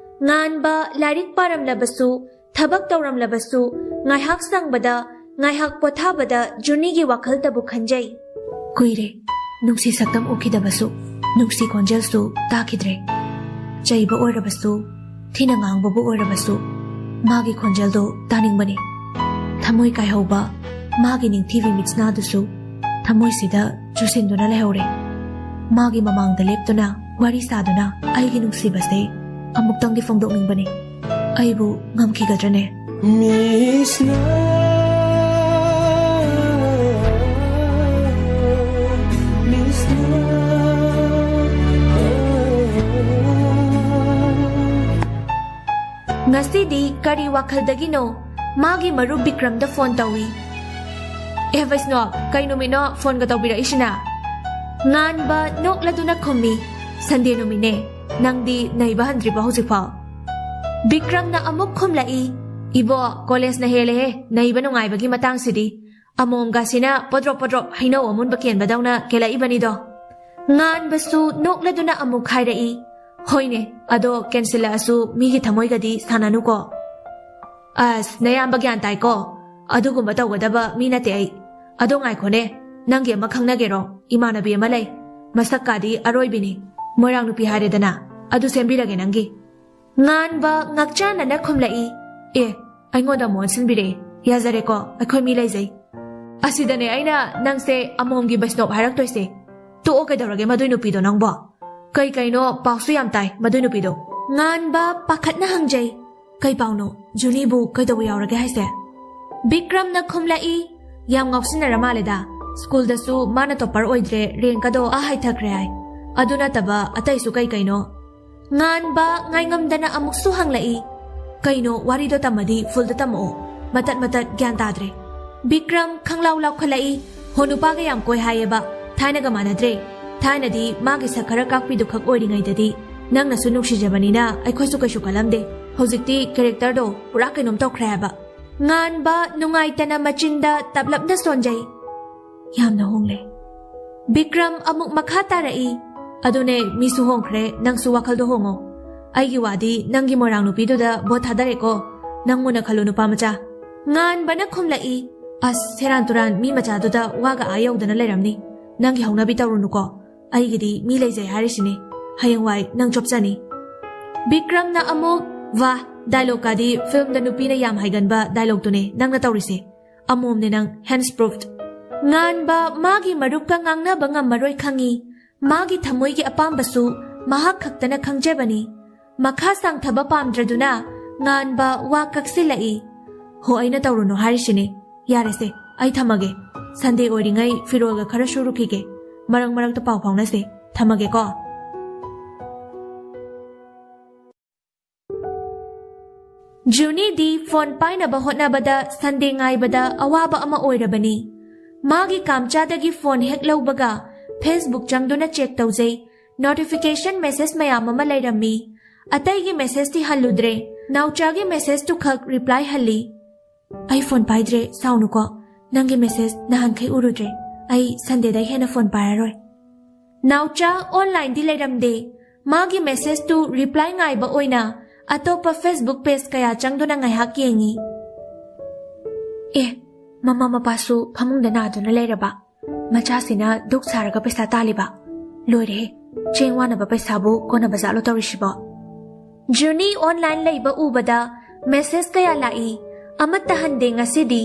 ꯉꯥꯟꯕ ꯂꯥꯏꯔꯤꯛ ꯄꯥꯔꯝꯂꯕꯁꯨ, ꯊꯕꯛ ꯇꯧꯔꯝꯂꯕꯁꯨ, ꯉꯥꯏꯍꯥꯛ ꯁꯪꯕꯗ, ꯉꯥꯏꯍꯥꯛ ꯄꯣꯊꯥꯕꯗ ꯖꯨꯅꯤꯒꯤ ꯋꯥꯈꯜꯇꯕꯨ ꯈꯟꯖꯩ꯫ ꯀꯨꯏꯔꯦ ꯅꯨꯡꯁꯤ ꯁꯛꯇꯝ ꯎꯈꯤꯗꯕꯁꯨ, ꯅꯨꯡꯁꯤ ꯈꯣꯟꯖꯦꯜꯁꯨ ꯇꯥꯈꯤꯗ꯭ꯔꯦ꯫ ꯆꯩꯕ ꯑꯣꯏꯔꯕꯁꯨ, ꯊꯤꯅ ꯉꯥꯡꯕꯕꯨ ꯑꯣꯏꯔꯕꯁꯨ, ꯃꯥꯒꯤ ꯈꯣꯟꯖꯦꯜꯗꯣ ꯇꯥꯅꯤꯡꯕꯅꯤ꯫ ꯊꯃꯣꯏ ꯀꯥꯏꯍꯧꯕ ꯃꯥꯒꯤ ꯅꯤꯡꯊꯤꯕꯤ ꯃꯤꯠꯁꯅꯥꯗꯨꯁꯨ ꯊꯃꯣꯏꯁꯤꯗ ꯆꯨꯁꯤꯟꯗꯨꯅ ꯂꯩꯍꯧꯔꯦ꯫ ꯃꯥꯒꯤ ꯃꯃꯥꯡꯗ ꯂꯦꯞꯇꯨꯅ ꯋꯥꯔꯤ ꯁꯥꯗꯨꯅ ꯑꯩꯒꯤ ꯅꯨꯡꯁꯤꯕꯁꯦ ꯑꯃꯨꯛꯇꯪꯗꯤ ꯐꯣꯡꯗꯣꯛꯅꯤꯡꯕꯅꯤ꯫ ꯑꯩꯕꯨ ꯉꯝꯈꯤꯒꯗ꯭ꯔꯅꯦ? Miss Love. ꯉꯁꯤꯗꯤ ꯀꯔꯤ ꯋꯥꯈꯜꯗꯒꯤꯅꯣ ꯃꯥꯒꯤ ꯃꯔꯨꯞ ꯕꯤꯀ꯭ꯔꯝꯗ ꯐꯣꯟ ꯇꯧꯏ꯫ "ꯑꯦ ꯕꯩꯁꯅꯣ, ꯀꯩ ꯅꯨꯃꯤꯠꯅꯣ ꯐꯣꯟꯒ ꯇꯧꯕꯤꯔꯛꯏꯁꯤꯅ?" ꯉꯥꯟꯕ ꯅꯣꯛꯂꯗꯨꯅ ꯈꯨꯝꯃꯤ, "ꯁꯟꯗꯦ ꯅꯨꯃꯤꯠꯅꯦ, ꯅꯪꯗꯤ ꯅꯩꯕ ꯍꯟꯗ꯭ꯔꯤꯕꯣ ꯍꯧꯖꯤꯛꯐꯥꯎ?" ꯕꯤꯀ꯭ꯔꯝꯅ ꯑꯃꯨꯛ ꯈꯨꯝꯂꯛꯏ, "ꯏꯕꯣ, ꯀꯣꯂꯦꯖꯅ ꯍꯦꯜꯂꯦꯍꯦ ꯅꯩꯕ ꯅꯨꯡꯉꯥꯏꯕꯒꯤ ꯃꯇꯥꯡꯁꯤꯗꯤ꯫ ꯑꯃꯣꯝꯒꯁꯤꯅ ꯄꯣꯗ꯭ꯔꯣꯞ ꯄꯣꯗ꯭ꯔꯣꯞ ꯍꯩꯅꯧ ꯑꯃꯨꯟꯕ ꯀꯦꯟꯕꯗꯧꯅ ꯀꯦꯜꯂꯛꯏꯕꯅꯤꯗꯣ꯫" ꯉꯥꯟꯕꯁꯨ ꯅꯣꯛꯂꯗꯨꯅ ꯑꯃꯨꯛ ꯍꯥꯏꯔꯛꯏ, "ꯍꯣꯏꯅꯦ, ꯑꯗꯣ ꯀꯦꯟꯁꯤꯜꯂꯛꯑꯁꯨ ꯃꯤꯒꯤ ꯊꯃꯣꯏꯒꯗꯤ ꯁꯥꯟꯅꯅꯨꯀꯣ꯫" "ꯑꯁ, ꯅꯌꯥꯝꯕ ꯒ꯭ꯌꯥꯟ ꯇꯥꯏꯀꯣ꯫ ꯑꯗꯨꯒꯨꯝꯕ ꯇꯧꯒꯗꯕ ꯃꯤ ꯅꯠꯇꯦ ꯑꯩ꯫ ꯑꯗꯣ ꯉꯥꯏꯈꯣꯅꯦ, ꯅꯪꯒꯤ ꯑꯃ ꯈꯪꯅꯒꯦꯔꯣ? ꯏꯃꯥꯟꯅꯕꯤ ꯑꯃ ꯂꯩ꯫ ꯃꯁꯛꯀꯥꯗꯤ ꯑꯔꯣꯏꯕꯤꯅꯤ꯫ ꯃꯣꯏꯔꯥꯡ ꯅꯨꯄꯤ ꯍꯥꯏꯔꯦꯗꯅ꯫ ꯑꯗꯨ ꯁꯦꯝꯕꯤꯔꯒꯦ ꯅꯪꯒꯤ꯫" ꯉꯥꯟꯕ ꯉꯛꯆꯥꯟꯅꯅ ꯈꯨꯝꯂꯛꯏ, "ꯑꯦ, ꯑꯩꯉꯣꯟꯗ ꯑꯃꯨꯛ ꯑꯣꯟꯁꯤꯟꯕꯤꯔꯛꯑꯦ꯫ ꯌꯥꯖꯔꯦꯀꯣ, ꯑꯩꯈꯣꯏ ꯃꯤ ꯂꯩꯖꯩ꯫" "ꯑꯁꯤꯗꯅꯦ ꯑꯩꯅ ꯅꯪꯁꯦ ꯑꯃꯣꯝꯒꯤ ꯕꯩꯁꯅꯣꯞ ꯍꯥꯏꯔꯛꯇꯣꯏꯁꯦ꯫ ꯇꯣꯛꯑꯣ, ꯀꯩꯗꯧꯔꯒꯦ ꯃꯗꯨꯏ ꯅꯨꯄꯤꯗꯣ ꯅꯪꯕꯣ? ꯀꯩ ꯀꯩꯅꯣ ꯄꯥꯎꯁꯨ ꯌꯥꯝ ꯇꯥꯏ ꯃꯗꯨꯏ ꯅꯨꯄꯤꯗꯣ꯫" ꯉꯥꯟꯕ ꯄꯥꯈꯠꯅ ꯍꯪꯖꯩ, "ꯀꯩ ꯄꯥꯎꯅꯣ? ꯖꯨꯂꯤꯕꯨ ꯀꯩꯗꯧꯕ ꯌꯥꯎꯔꯒꯦ ꯍꯥꯏꯁꯦ?" ꯕꯤꯀ꯭ꯔꯝꯅ ꯈꯨꯝꯂꯛꯏ, "ꯌꯥꯝ ꯉꯥꯎꯁꯤꯟꯅꯔ ꯃꯥꯜꯂꯦꯗ꯫ ꯁ꯭ꯀꯨꯜꯗꯁꯨ ꯃꯥꯅ ꯇꯣꯞꯄꯔ ꯑꯣꯏꯗ꯭ꯔꯦ, ꯔꯦꯡꯀꯗꯣ ꯑꯥ ꯍꯥꯏꯊꯈ꯭ꯔꯦ ꯍꯥꯏ꯫ ꯑꯗꯨ ꯅꯠꯇꯕ ꯑꯇꯩꯁꯨ ꯀꯩ ꯀꯩꯅꯣ꯫" ꯉꯥꯟꯕ ꯉꯥꯏꯉꯝꯗꯅ ꯑꯃꯨꯛꯁꯨ ꯍꯪꯂꯛꯏ, "ꯀꯩꯅꯣ, ꯋꯥꯔꯤꯗꯣ ꯇꯝꯃꯗꯤ ꯐꯨꯜꯗ ꯇꯝꯃꯛꯑꯣ, ꯃꯇꯠ ꯃꯇꯠ ꯒ꯭ꯌꯥꯟ ꯇꯥꯗ꯭ꯔꯦ꯫" ꯕꯤꯀ꯭ꯔꯝ ꯈꯪꯂꯥꯎ ꯂꯥꯎꯈꯠꯂꯛꯏ, "ꯍꯣ, ꯅꯨꯄꯥꯒ ꯌꯥꯝ ꯀꯣꯏ ꯍꯥꯏꯌꯦꯕ꯫ ꯊꯥꯏꯅꯒ ꯃꯥꯟꯅꯗ꯭ꯔꯦ꯫ ꯊꯥꯏꯅꯗꯤ ꯃꯥꯒꯤ ꯁꯛ ꯈꯔ ꯀꯥꯛꯄꯤꯗꯨ ꯈꯛ ꯑꯣꯏꯔꯤꯉꯩꯗꯗꯤ ꯅꯪꯅꯁꯨ ꯅꯨꯡꯁꯤꯖꯕꯅꯤꯅ ꯑꯩꯈꯣꯏꯁꯨ ꯀꯩꯁꯨ ꯈꯜꯂꯝꯗꯦ꯫ ꯍꯧꯖꯤꯛꯇꯤ ꯀꯦꯔꯦꯛꯇꯔꯗꯣ ꯄꯨꯔꯥ ꯀꯩꯅꯣꯝ ꯇꯧꯈ꯭ꯔꯦ ꯍꯥꯏꯕ꯫" ꯉꯥꯟꯕ ꯅꯨꯡꯉꯥꯏꯇꯅ ꯃꯆꯤꯟꯗ ꯇꯞꯂꯞꯅ ꯁꯣꯟꯖꯩ, "ꯌꯥꯝꯅ ꯍꯣꯡꯂꯦ꯫" ꯕꯤꯀ꯭ꯔꯝ ꯑꯃꯨꯛ ꯃꯈꯥ ꯇꯥꯔꯛꯏ, "ꯑꯗꯨꯅꯦ, ꯃꯤꯁꯨ ꯍꯣꯡꯈ꯭ꯔꯦ, ꯅꯪꯁꯨ ꯋꯥꯈꯜꯗꯣ ꯍꯣꯡꯉꯣ꯫ ꯑꯩꯒꯤ ꯋꯥꯗꯤ ꯅꯪꯒꯤ ꯃꯣꯏꯔꯥꯡ ꯅꯨꯄꯤꯗꯨꯗ ꯚꯣꯠ ꯊꯥꯗꯔꯦꯀꯣ, ꯅꯪ ꯃꯨꯟꯅ ꯈꯜꯂꯨ ꯅꯨꯄꯥ ꯃꯆꯥ꯫" ꯉꯥꯟꯕꯅ ꯈꯨꯝꯂꯛꯏ, "ꯑꯁ, ꯁꯦꯔꯥꯟ ꯇꯨꯔꯥꯟ ꯃꯤ ꯃꯆꯥꯗꯨꯗ ꯋꯥꯒ ꯑꯥ ꯌꯧꯗꯅ ꯂꯩꯔꯝꯅꯤ꯫ ꯅꯪꯒꯤ ꯍꯧꯅꯕꯤ ꯇꯧꯔꯨꯅꯨꯀꯣ꯫ ꯑꯩꯒꯤꯗꯤ ꯃꯤ ꯂꯩꯖꯩ ꯍꯥꯏꯔꯤꯁꯤꯅꯤ꯫ ꯍꯌꯦꯡꯋꯥꯏ ꯅꯪ ꯆꯣꯞꯆꯅꯤ꯫" ꯕꯤꯀ꯭ꯔꯝꯅ ꯑꯃꯨꯛ, "ꯋꯥ, ꯗꯥꯏꯂꯣꯛꯀꯥꯗꯤ ꯐꯤꯜꯝꯗ ꯅꯨꯄꯤꯅ ꯌꯥꯝ ꯍꯥꯏꯒꯟꯕ ꯗꯥꯏꯂꯣꯛꯇꯨꯅꯦ ꯅꯪꯅ ꯇꯧꯔꯤꯁꯦ꯫ ꯑꯃꯣꯝꯅꯦ ꯅꯪ, ꯍꯦꯟꯁ ꯄ꯭ꯔꯨꯐ꯫" ꯉꯥꯟꯕ ꯃꯥꯒꯤ ꯃꯔꯨꯞꯀ ꯉꯥꯡꯅꯕ ꯉꯝꯃꯔꯣꯏ ꯈꯪꯉꯤ꯫ ꯃꯥꯒꯤ ꯊꯃꯣꯏꯒꯤ ꯑꯄꯥꯝꯕꯁꯨ ꯃꯍꯥꯛ ꯈꯛꯇꯅ ꯈꯪꯖꯕꯅꯤ꯫ ꯃꯈꯥ ꯁꯥꯡꯊꯕ ꯄꯥꯝꯗ꯭ꯔꯗꯨꯅ ꯉꯥꯟꯕ ꯋꯥ ꯀꯛꯁꯤꯜꯂꯛꯏ, "ꯍꯣ, ꯑꯩꯅ ꯇꯧꯔꯨꯅꯨ ꯍꯥꯏꯔꯤꯁꯤꯅꯦ꯫ ꯌꯥꯔꯦꯁꯦ, ꯑꯩ ꯊꯝꯃꯒꯦ꯫ ꯁꯟꯗꯦ ꯑꯣꯏꯔꯤꯉꯩ ꯐꯤꯔꯣꯜꯒ ꯈꯔ ꯁꯨꯔꯨꯈꯤꯒꯦ꯫ ꯃꯔꯛ ꯃꯔꯛꯇ ꯄꯥꯎ ꯐꯥꯎꯅꯁꯦ꯫ ꯊꯝꯃꯒꯦꯀꯣ꯫" ꯖꯨꯅꯤꯗꯤ ꯐꯣꯟ ꯄꯥꯏꯅꯕ ꯍꯣꯠꯅꯕꯗ ꯁꯟꯗꯦ ꯉꯥꯏꯕꯗ ꯑꯋꯥꯕ ꯑꯃ ꯑꯣꯏꯔꯕꯅꯤ꯫ ꯃꯥꯒꯤ ꯀꯥꯝꯆꯥꯗꯒꯤ ꯐꯣꯟ ꯍꯦꯛ ꯂꯧꯕꯒ Facebook ꯆꯪꯗꯨꯅ ꯆꯦꯛ ꯇꯧꯖꯩ, ꯅꯣꯇꯤꯐꯤꯀꯦꯁꯟ ꯃꯦꯁꯦꯖ ꯃꯌꯥꯝ ꯑꯃ ꯂꯩꯔꯝꯃꯤ꯫ ꯑꯇꯩꯒꯤ ꯃꯦꯁꯦꯖꯇꯤ ꯍꯜꯂꯨꯗ꯭ꯔꯦ, ꯅꯥꯎꯆꯥꯒꯤ ꯃꯦꯁꯦꯖꯇꯨ ꯈꯛ ꯔꯤꯄ꯭ꯂꯥꯏ ꯍꯜꯂꯤ꯫ "ꯑꯩ ꯐꯣꯟ ꯄꯥꯏꯗ꯭ꯔꯦ, ꯁꯥꯎꯅꯨꯀꯣ꯫ ꯅꯪꯒꯤ ꯃꯦꯁꯦꯖ ꯅꯍꯥꯟꯈꯩ ꯎꯔꯨꯗ꯭ꯔꯦ꯫ ꯑꯩ ꯁꯟꯗꯦꯗꯩ ꯍꯦꯟꯅ ꯐꯣꯟ ꯄꯥꯏꯔꯔꯣꯏ꯫" ꯅꯥꯎꯆꯥ ꯑꯣꯟꯂꯥꯏꯟꯗꯤ ꯂꯩꯔꯝꯗꯦ꯫ ꯃꯥꯒꯤ ꯃꯦꯁꯦꯖꯇꯨ ꯔꯤꯄ꯭ꯂꯥꯏ ꯉꯥꯏꯕ ꯑꯣꯏꯅ ꯑꯇꯣꯞꯄ Facebook ꯄꯦꯖ ꯀꯌꯥ ꯆꯪꯗꯨꯅ ꯉꯥꯏꯍꯥꯛ ꯌꯦꯡꯉꯤ꯫ ꯑꯦ, ꯃꯃꯥ ꯃꯄꯥꯁꯨ ꯐꯃꯨꯡꯗ ꯅꯥꯗꯨꯅ ꯂꯩꯔꯕ꯫ ꯃꯆꯥꯁꯤꯅ ꯗꯨꯛ ꯁꯥꯔꯒ ꯄꯩꯁꯥ ꯇꯥꯜꯂꯤꯕ꯫ ꯂꯣꯏꯔꯦꯍꯦ, ꯆꯦꯡ ꯋꯥꯅꯕ ꯄꯩꯁꯥꯕꯨ ꯀꯣꯟꯅꯕ ꯖꯥꯠꯂꯣ ꯇꯧꯔꯤꯁꯤꯕꯣ? ꯖꯨꯅꯤ ꯑꯣꯟꯂꯥꯏꯟ ꯂꯩꯕ ꯎꯕꯗ ꯃꯦꯁꯦꯖ ꯀꯌꯥ ꯂꯥꯛꯏ꯫ ꯑꯃꯠꯇ ꯍꯟꯗꯦ ꯉꯁꯤꯗꯤ꯫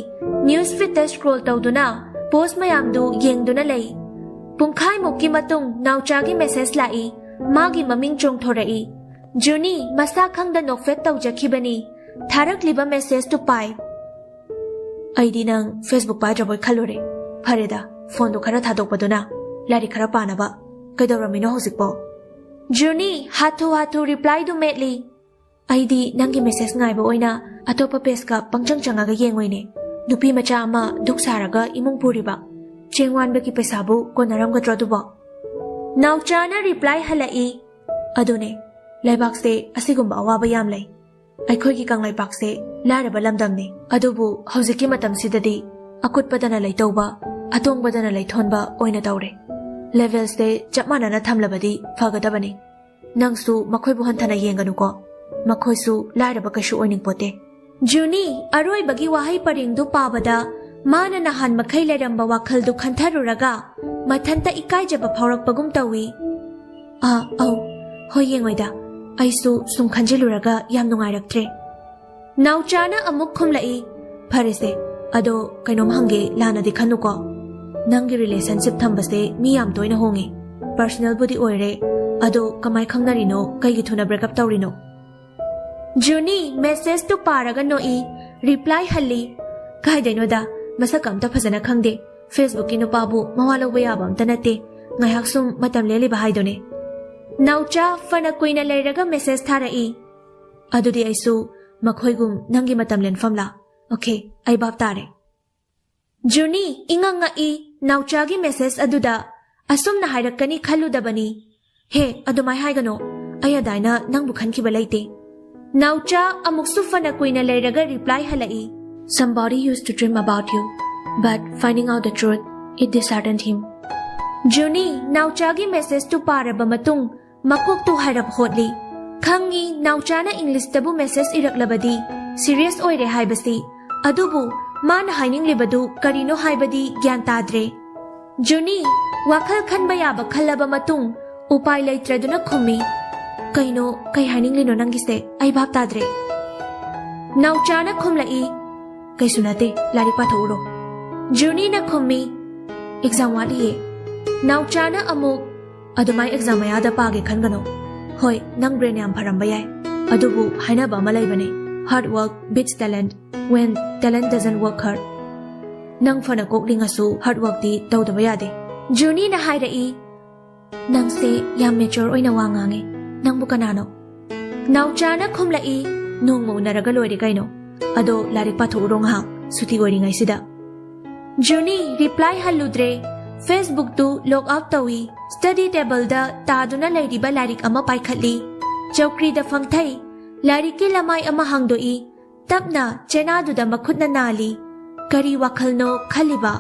ꯅ꯭ꯌꯨꯁ ꯐꯤꯗꯇ ꯁ꯭ꯀ꯭ꯔꯣꯜ ꯇꯧꯗꯨꯅ ꯄꯣꯁ ꯃꯌꯥꯝꯗꯨ ꯌꯦꯡꯗꯨꯅ ꯂꯩ꯫ ꯄꯨꯡꯈꯥꯏꯃꯨꯛꯀꯤ ꯃꯇꯨꯡ ꯅꯥꯎꯆꯥꯒꯤ ꯃꯦꯁꯦꯖ ꯂꯥꯛꯏ꯫ ꯃꯥꯒꯤ ꯃꯃꯤꯡ ꯆꯣꯡꯊꯣꯔꯛꯏ꯫ ꯖꯨꯅꯤ ꯃꯁꯥ ꯈꯪꯗ ꯅꯣꯛꯐꯦꯠ ꯇꯧꯖꯈꯤꯕꯅꯤ꯫ ꯊꯥꯔꯛꯂꯤꯕ ꯃꯦꯁꯦꯖꯇꯨ ꯄꯥꯏ꯫ "ꯑꯩꯗꯤ ꯅꯪ Facebook ꯄꯥꯏꯗ꯭ꯔꯕꯣꯏ ꯈꯜꯂꯨꯔꯦ꯫ ꯐꯔꯦꯗ, ꯐꯣꯟꯗꯣ ꯈꯔ ꯊꯥꯗꯣꯛꯄꯗꯨꯅ꯫ ꯂꯥꯏꯔꯤꯛ ꯈꯔ ꯄꯥꯅꯕ꯫ ꯀꯩꯗꯧꯔꯝꯃꯤꯅꯣ ꯍꯧꯖꯤꯛꯄꯣ?" ꯖꯨꯅꯤ ꯍꯥꯊꯨ ꯍꯥꯊꯨ ꯔꯤꯄ꯭ꯂꯥꯏꯗꯨ ꯃꯦꯠꯂꯤ꯫ "ꯑꯩꯗꯤ ꯅꯪꯒꯤ ꯃꯦꯁꯦꯖ ꯉꯥꯏꯕ ꯑꯣꯏꯅ ꯑꯇꯣꯞꯄ ꯄꯦꯖꯀ ꯄꯪꯆꯪ ꯆꯪꯉꯒ ꯌꯦꯡꯉꯨꯏꯅꯦ꯫ ꯅꯨꯄꯤ ꯃꯆꯥ ꯑꯃ ꯗꯨꯛ ꯁꯥꯔꯒ ꯏꯃꯨꯡ ꯄꯨꯔꯤꯕ꯫ ꯆꯦꯡ ꯋꯥꯟꯕꯒꯤ ꯄꯩꯁꯥꯕꯨ ꯀꯣꯟꯅꯔꯝꯒꯗ꯭ꯔꯣ ꯑꯗꯨꯕꯣ?" ꯅꯥꯎꯆꯥꯅ ꯔꯤꯄ꯭ꯂꯥꯏ ꯍꯜꯂꯛꯏ꯫ "ꯑꯗꯨꯅꯦ, ꯂꯩꯕꯥꯛꯁꯦ ꯑꯁꯤꯒꯨꯝꯕ ꯑꯋꯥꯕ ꯌꯥꯝ ꯂꯩ꯫ ꯑꯩꯈꯣꯏꯒꯤ ꯀꯪꯂꯩꯄꯥꯛꯁꯦ ꯂꯥꯏꯔꯕ ꯂꯝꯗꯝꯅꯤ꯫ ꯑꯗꯨꯕꯨ ꯍꯧꯖꯤꯛꯀꯤ ꯃꯇꯝꯁꯤꯗꯗꯤ ꯑꯀꯨꯠꯄꯗꯅ ꯂꯩꯇꯧꯕ, ꯑꯇꯣꯡꯕꯗꯅ ꯂꯩꯊꯣꯟꯕ ꯑꯣꯏꯅ ꯇꯧꯔꯦ꯫ ꯂꯦꯚꯦꯜꯁꯦ ꯆꯞ ꯃꯥꯟꯅꯅ ꯊꯝꯂꯕꯗꯤ ꯐꯒꯗꯕꯅꯤ꯫ ꯅꯪꯁꯨ ꯃꯈꯣꯏꯕꯨ ꯍꯟꯊꯅ ꯌꯦꯡꯒꯅꯨꯀꯣ꯫ ꯃꯈꯣꯏꯁꯨ ꯂꯥꯏꯔꯕ ꯀꯩꯁꯨ ꯑꯣꯏꯅꯤꯡꯄꯣꯠꯇꯦ꯫" ꯖꯨꯅꯤ ꯑꯔꯣꯏꯕꯒꯤ ꯋꯥꯍꯩ ꯄꯔꯦꯡꯗꯨ ꯄꯥꯕꯗ ꯃꯥꯅ ꯅꯍꯥꯟ ꯃꯈꯩ ꯂꯩꯔꯝꯕ ꯋꯥꯈꯜꯗꯨ ꯈꯟꯊꯔꯨꯔꯒ ꯃꯊꯟꯇ ꯏꯀꯥꯏꯖꯕ ꯐꯥꯎꯔꯛꯄꯒꯨꯝ ꯇꯧꯏ꯫ "ꯑꯥ, ꯑꯧ, ꯍꯣꯏ, ꯌꯦꯡꯉꯣꯏꯗ꯫ ꯑꯩꯁꯨ ꯁꯨꯝ ꯈꯟꯖꯤꯜꯂꯨꯔꯒ ꯌꯥꯝ ꯅꯨꯡꯉꯥꯏꯔꯛꯇ꯭ꯔꯦ꯫" ꯅꯥꯎꯆꯥꯅ ꯑꯃꯨꯛ ꯈꯨꯝꯂꯛꯏ꯫ "ꯐꯔꯦꯁꯦ, ꯑꯗꯣ ꯀꯩꯅꯣꯝ ꯍꯪꯒꯦ, ꯂꯥꯟꯅꯗꯤ ꯈꯟꯅꯨꯀꯣ꯫ ꯅꯪꯒꯤ ꯔꯤꯂꯦꯁꯟꯁꯤꯞ ꯊꯝꯕꯁꯦ ꯃꯤ ꯌꯥꯝ ꯇꯣꯏꯅ ꯍꯣꯡꯉꯦ꯫ ꯄꯔꯁꯅꯦꯜꯕꯨꯗꯤ ꯑꯣꯏꯔꯦ, ꯑꯗꯣ ꯀꯃꯥꯏ ꯈꯪꯅꯔꯤꯅꯣ? ꯀꯩꯒꯤ ꯊꯨꯅ ꯕ꯭ꯔꯦꯛꯑꯞ ꯇꯧꯔꯤꯅꯣ?" ꯖꯨꯅꯤ ꯃꯦꯁꯦꯖꯇꯨ ꯄꯥꯔꯒ ꯅꯣꯛꯏ, ꯔꯤꯄ꯭ꯂꯥꯏ ꯍꯜꯂꯤ꯫ "ꯀꯥꯏꯗꯩꯅꯣꯗ, ꯃꯁꯛꯀ ꯑꯝꯇ ꯐꯖꯅ ꯈꯪꯗꯦ꯫ Facebook ꯀꯤ ꯅꯨꯄꯥꯕꯨ ꯃꯋꯥ ꯂꯧꯕ ꯌꯥꯕ ꯑꯝꯇ ꯅꯠꯇꯦ꯫ ꯉꯥꯏꯍꯥꯛ ꯁꯨꯝ ꯃꯇꯝ ꯂꯦꯜꯂꯤꯕ ꯍꯥꯏꯗꯨꯅꯦ꯫" ꯅꯥꯎꯆꯥ ꯐꯅ ꯀꯨꯏꯅ ꯂꯩꯔꯒ ꯃꯦꯁꯦꯖ ꯊꯥꯔꯛꯏ꯫ "ꯑꯗꯨꯗꯤ ꯑꯩꯁꯨ ꯃꯈꯣꯏꯒꯨꯝ ꯅꯪꯒꯤ ꯃꯇꯝ ꯂꯦꯟꯐꯝꯂꯥ? ꯑꯣꯀꯦ, ꯑꯩ ꯚꯥꯞ ꯇꯥꯔꯦ꯫ ꯖꯨꯅꯤ ꯏꯉꯛ ꯉꯛꯏ꯫ ꯅꯥꯎꯆꯥꯒꯤ ꯃꯦꯁꯦꯖ ꯑꯗꯨꯗ ꯑꯁꯨꯝꯅ ꯍꯥꯏꯔꯛꯀꯅꯤ ꯈꯜꯂꯨꯗꯕꯅꯤ꯫ "ꯍꯦ, ꯑꯗꯨꯃꯥꯏ ꯍꯥꯏꯒꯅꯣ꯫ ꯑꯩ ꯑꯗꯥꯏꯅ ꯅꯪꯕꯨ ꯈꯟꯈꯤꯕ ꯂꯩꯇꯦ꯫" ꯅꯥꯎꯆꯥ ꯑꯃꯨꯛꯁꯨ ꯐꯅ ꯀꯨꯏꯅ ꯂꯩꯔꯒ reply ꯍꯜꯂꯛꯏ꯫ "Somebody used to dream about you, but finding out the truth, it disheartened him." ꯖꯨꯅꯤ ꯅꯥꯎꯆꯥꯒꯤ ꯃꯦꯁꯦꯖꯇꯨ ꯄꯥꯔꯕ ꯃꯇꯨꯡ ꯃꯀꯣꯛꯇꯨ ꯍꯥꯏꯔꯞ ꯍꯣꯠꯂꯤ꯫ ꯈꯪꯉꯤ, ꯅꯥꯎꯆꯥꯅ ꯏꯪꯂꯤꯁꯇꯕꯨ ꯃꯦꯁꯦꯖ ꯏꯔꯛꯂꯕꯗꯤ ꯁꯤꯔꯤꯌꯁ ꯑꯣꯏꯔꯦ ꯍꯥꯏꯕꯁꯤ꯫ ꯑꯗꯨꯕꯨ ꯃꯥꯅ ꯍꯥꯏꯅꯤꯡꯂꯤꯕꯗꯨ ꯀꯔꯤꯅꯣ ꯍꯥꯏꯕꯗꯤ ꯒ꯭ꯌꯥꯟ ꯇꯥꯗ꯭ꯔꯦ꯫ ꯖꯨꯅꯤ ꯋꯥꯈꯜ ꯈꯟꯕ ꯌꯥꯕ ꯈꯜꯂꯕ ꯃꯇꯨꯡ ꯎꯄꯥꯏ ꯂꯩꯇ꯭ꯔꯗꯨꯅ ꯈꯨꯝꯃꯤ꯫ "ꯀꯩꯅꯣ, ꯀꯩ ꯍꯥꯏꯅꯤꯡꯂꯤꯅꯣ ꯅꯪꯒꯤꯁꯦ? ꯑꯩ ꯚꯥꯞ ꯇꯥꯗ꯭ꯔꯦ꯫" ꯅꯥꯎꯆꯥꯅ ꯈꯨꯝꯂꯛꯏ꯫ "ꯀꯩꯁꯨ ꯅꯠꯇꯦ, ꯂꯥꯏꯔꯤꯛ ꯄꯥꯊꯣꯛꯎꯔꯣ꯫" ꯖꯨꯅꯤꯅ ꯈꯨꯝꯃꯤ꯫ "ꯑꯦꯛꯖꯥꯝ ꯋꯥꯠꯂꯤꯌꯦ꯫" ꯅꯥꯎꯆꯥꯅ ꯑꯃꯨꯛ, "ꯑꯗꯨꯃꯥꯏ ꯑꯦꯛꯖꯥꯝ ꯃꯌꯥꯗ ꯄꯥꯒꯦ ꯈꯟꯒꯅꯣ꯫ ꯍꯣꯏ, ꯅꯪ ꯕ꯭ꯔꯦꯟ ꯌꯥꯝ ꯐꯔꯝꯕ ꯌꯥꯏ, ꯑꯗꯨꯕꯨ ꯍꯥꯏꯅꯕ ꯑꯃ ꯂꯩꯕꯅꯦ, hard work beats talent when talent doesn't work hard꯫ ꯅꯪ ꯐꯅ ꯀꯣꯛ ꯂꯤꯡꯉꯁꯨ ꯍꯥꯔꯗ ꯋꯥꯔꯛꯇꯤ ꯇꯧꯗꯕ ꯌꯥꯗꯦ꯫" ꯖꯨꯅꯤꯅ ꯍꯥꯏꯔꯛꯏ꯫ "ꯅꯪꯁꯦ ꯌꯥꯝ ꯃꯦꯆꯣꯔ ꯑꯣꯏꯅ ꯋꯥ ꯉꯥꯡꯉꯦ꯫ ꯅꯪꯕꯨ ꯀꯅꯥꯅꯣ?" ꯅꯥꯎꯆꯥꯅ ꯈꯨꯝꯂꯛꯏ꯫ "ꯅꯣꯡꯃ ꯎꯅꯔꯒ ꯂꯣꯏꯔꯦ ꯀꯩꯅꯣ꯫ ꯑꯗꯣ ꯂꯥꯏꯔꯤꯛ ꯄꯥꯊꯣꯛꯎꯔꯣ ꯉꯥꯏꯍꯥꯛ, ꯁꯨꯇꯤ ꯑꯣꯏꯔꯤꯉꯩꯁꯤꯗ꯫" ꯖꯨꯅꯤ ꯔꯤꯄ꯭ꯂꯥꯏ ꯍꯜꯂꯨꯗ꯭ꯔꯦ꯫ ꯐꯦꯁꯕꯨꯛꯇꯨ ꯂꯣꯒ ꯑꯥꯎꯠ ꯇꯧꯏ꯫ ꯁ꯭ꯇꯗꯤ ꯇꯦꯕꯜꯗ ꯇꯥꯗꯨꯅ ꯂꯩꯔꯤꯕ ꯂꯥꯏꯔꯤꯛ ꯑꯃ ꯄꯥꯏꯈꯠꯂꯤ꯫ ꯆꯧꯀ꯭ꯔꯤꯗ ꯐꯝꯊꯩ꯫ ꯂꯥꯏꯔꯤꯛꯀꯤ ꯂꯃꯥꯏ ꯑꯃ ꯍꯥꯡꯗꯣꯛꯏ꯫ ꯇꯞꯅ ꯆꯦꯅꯥꯗꯨꯗ ꯃꯈꯨꯠꯅ ꯅꯥꯜꯂꯤ꯫ ꯀꯔꯤ ꯋꯥꯈꯜꯅꯣ ꯈꯜꯂꯤꯕ?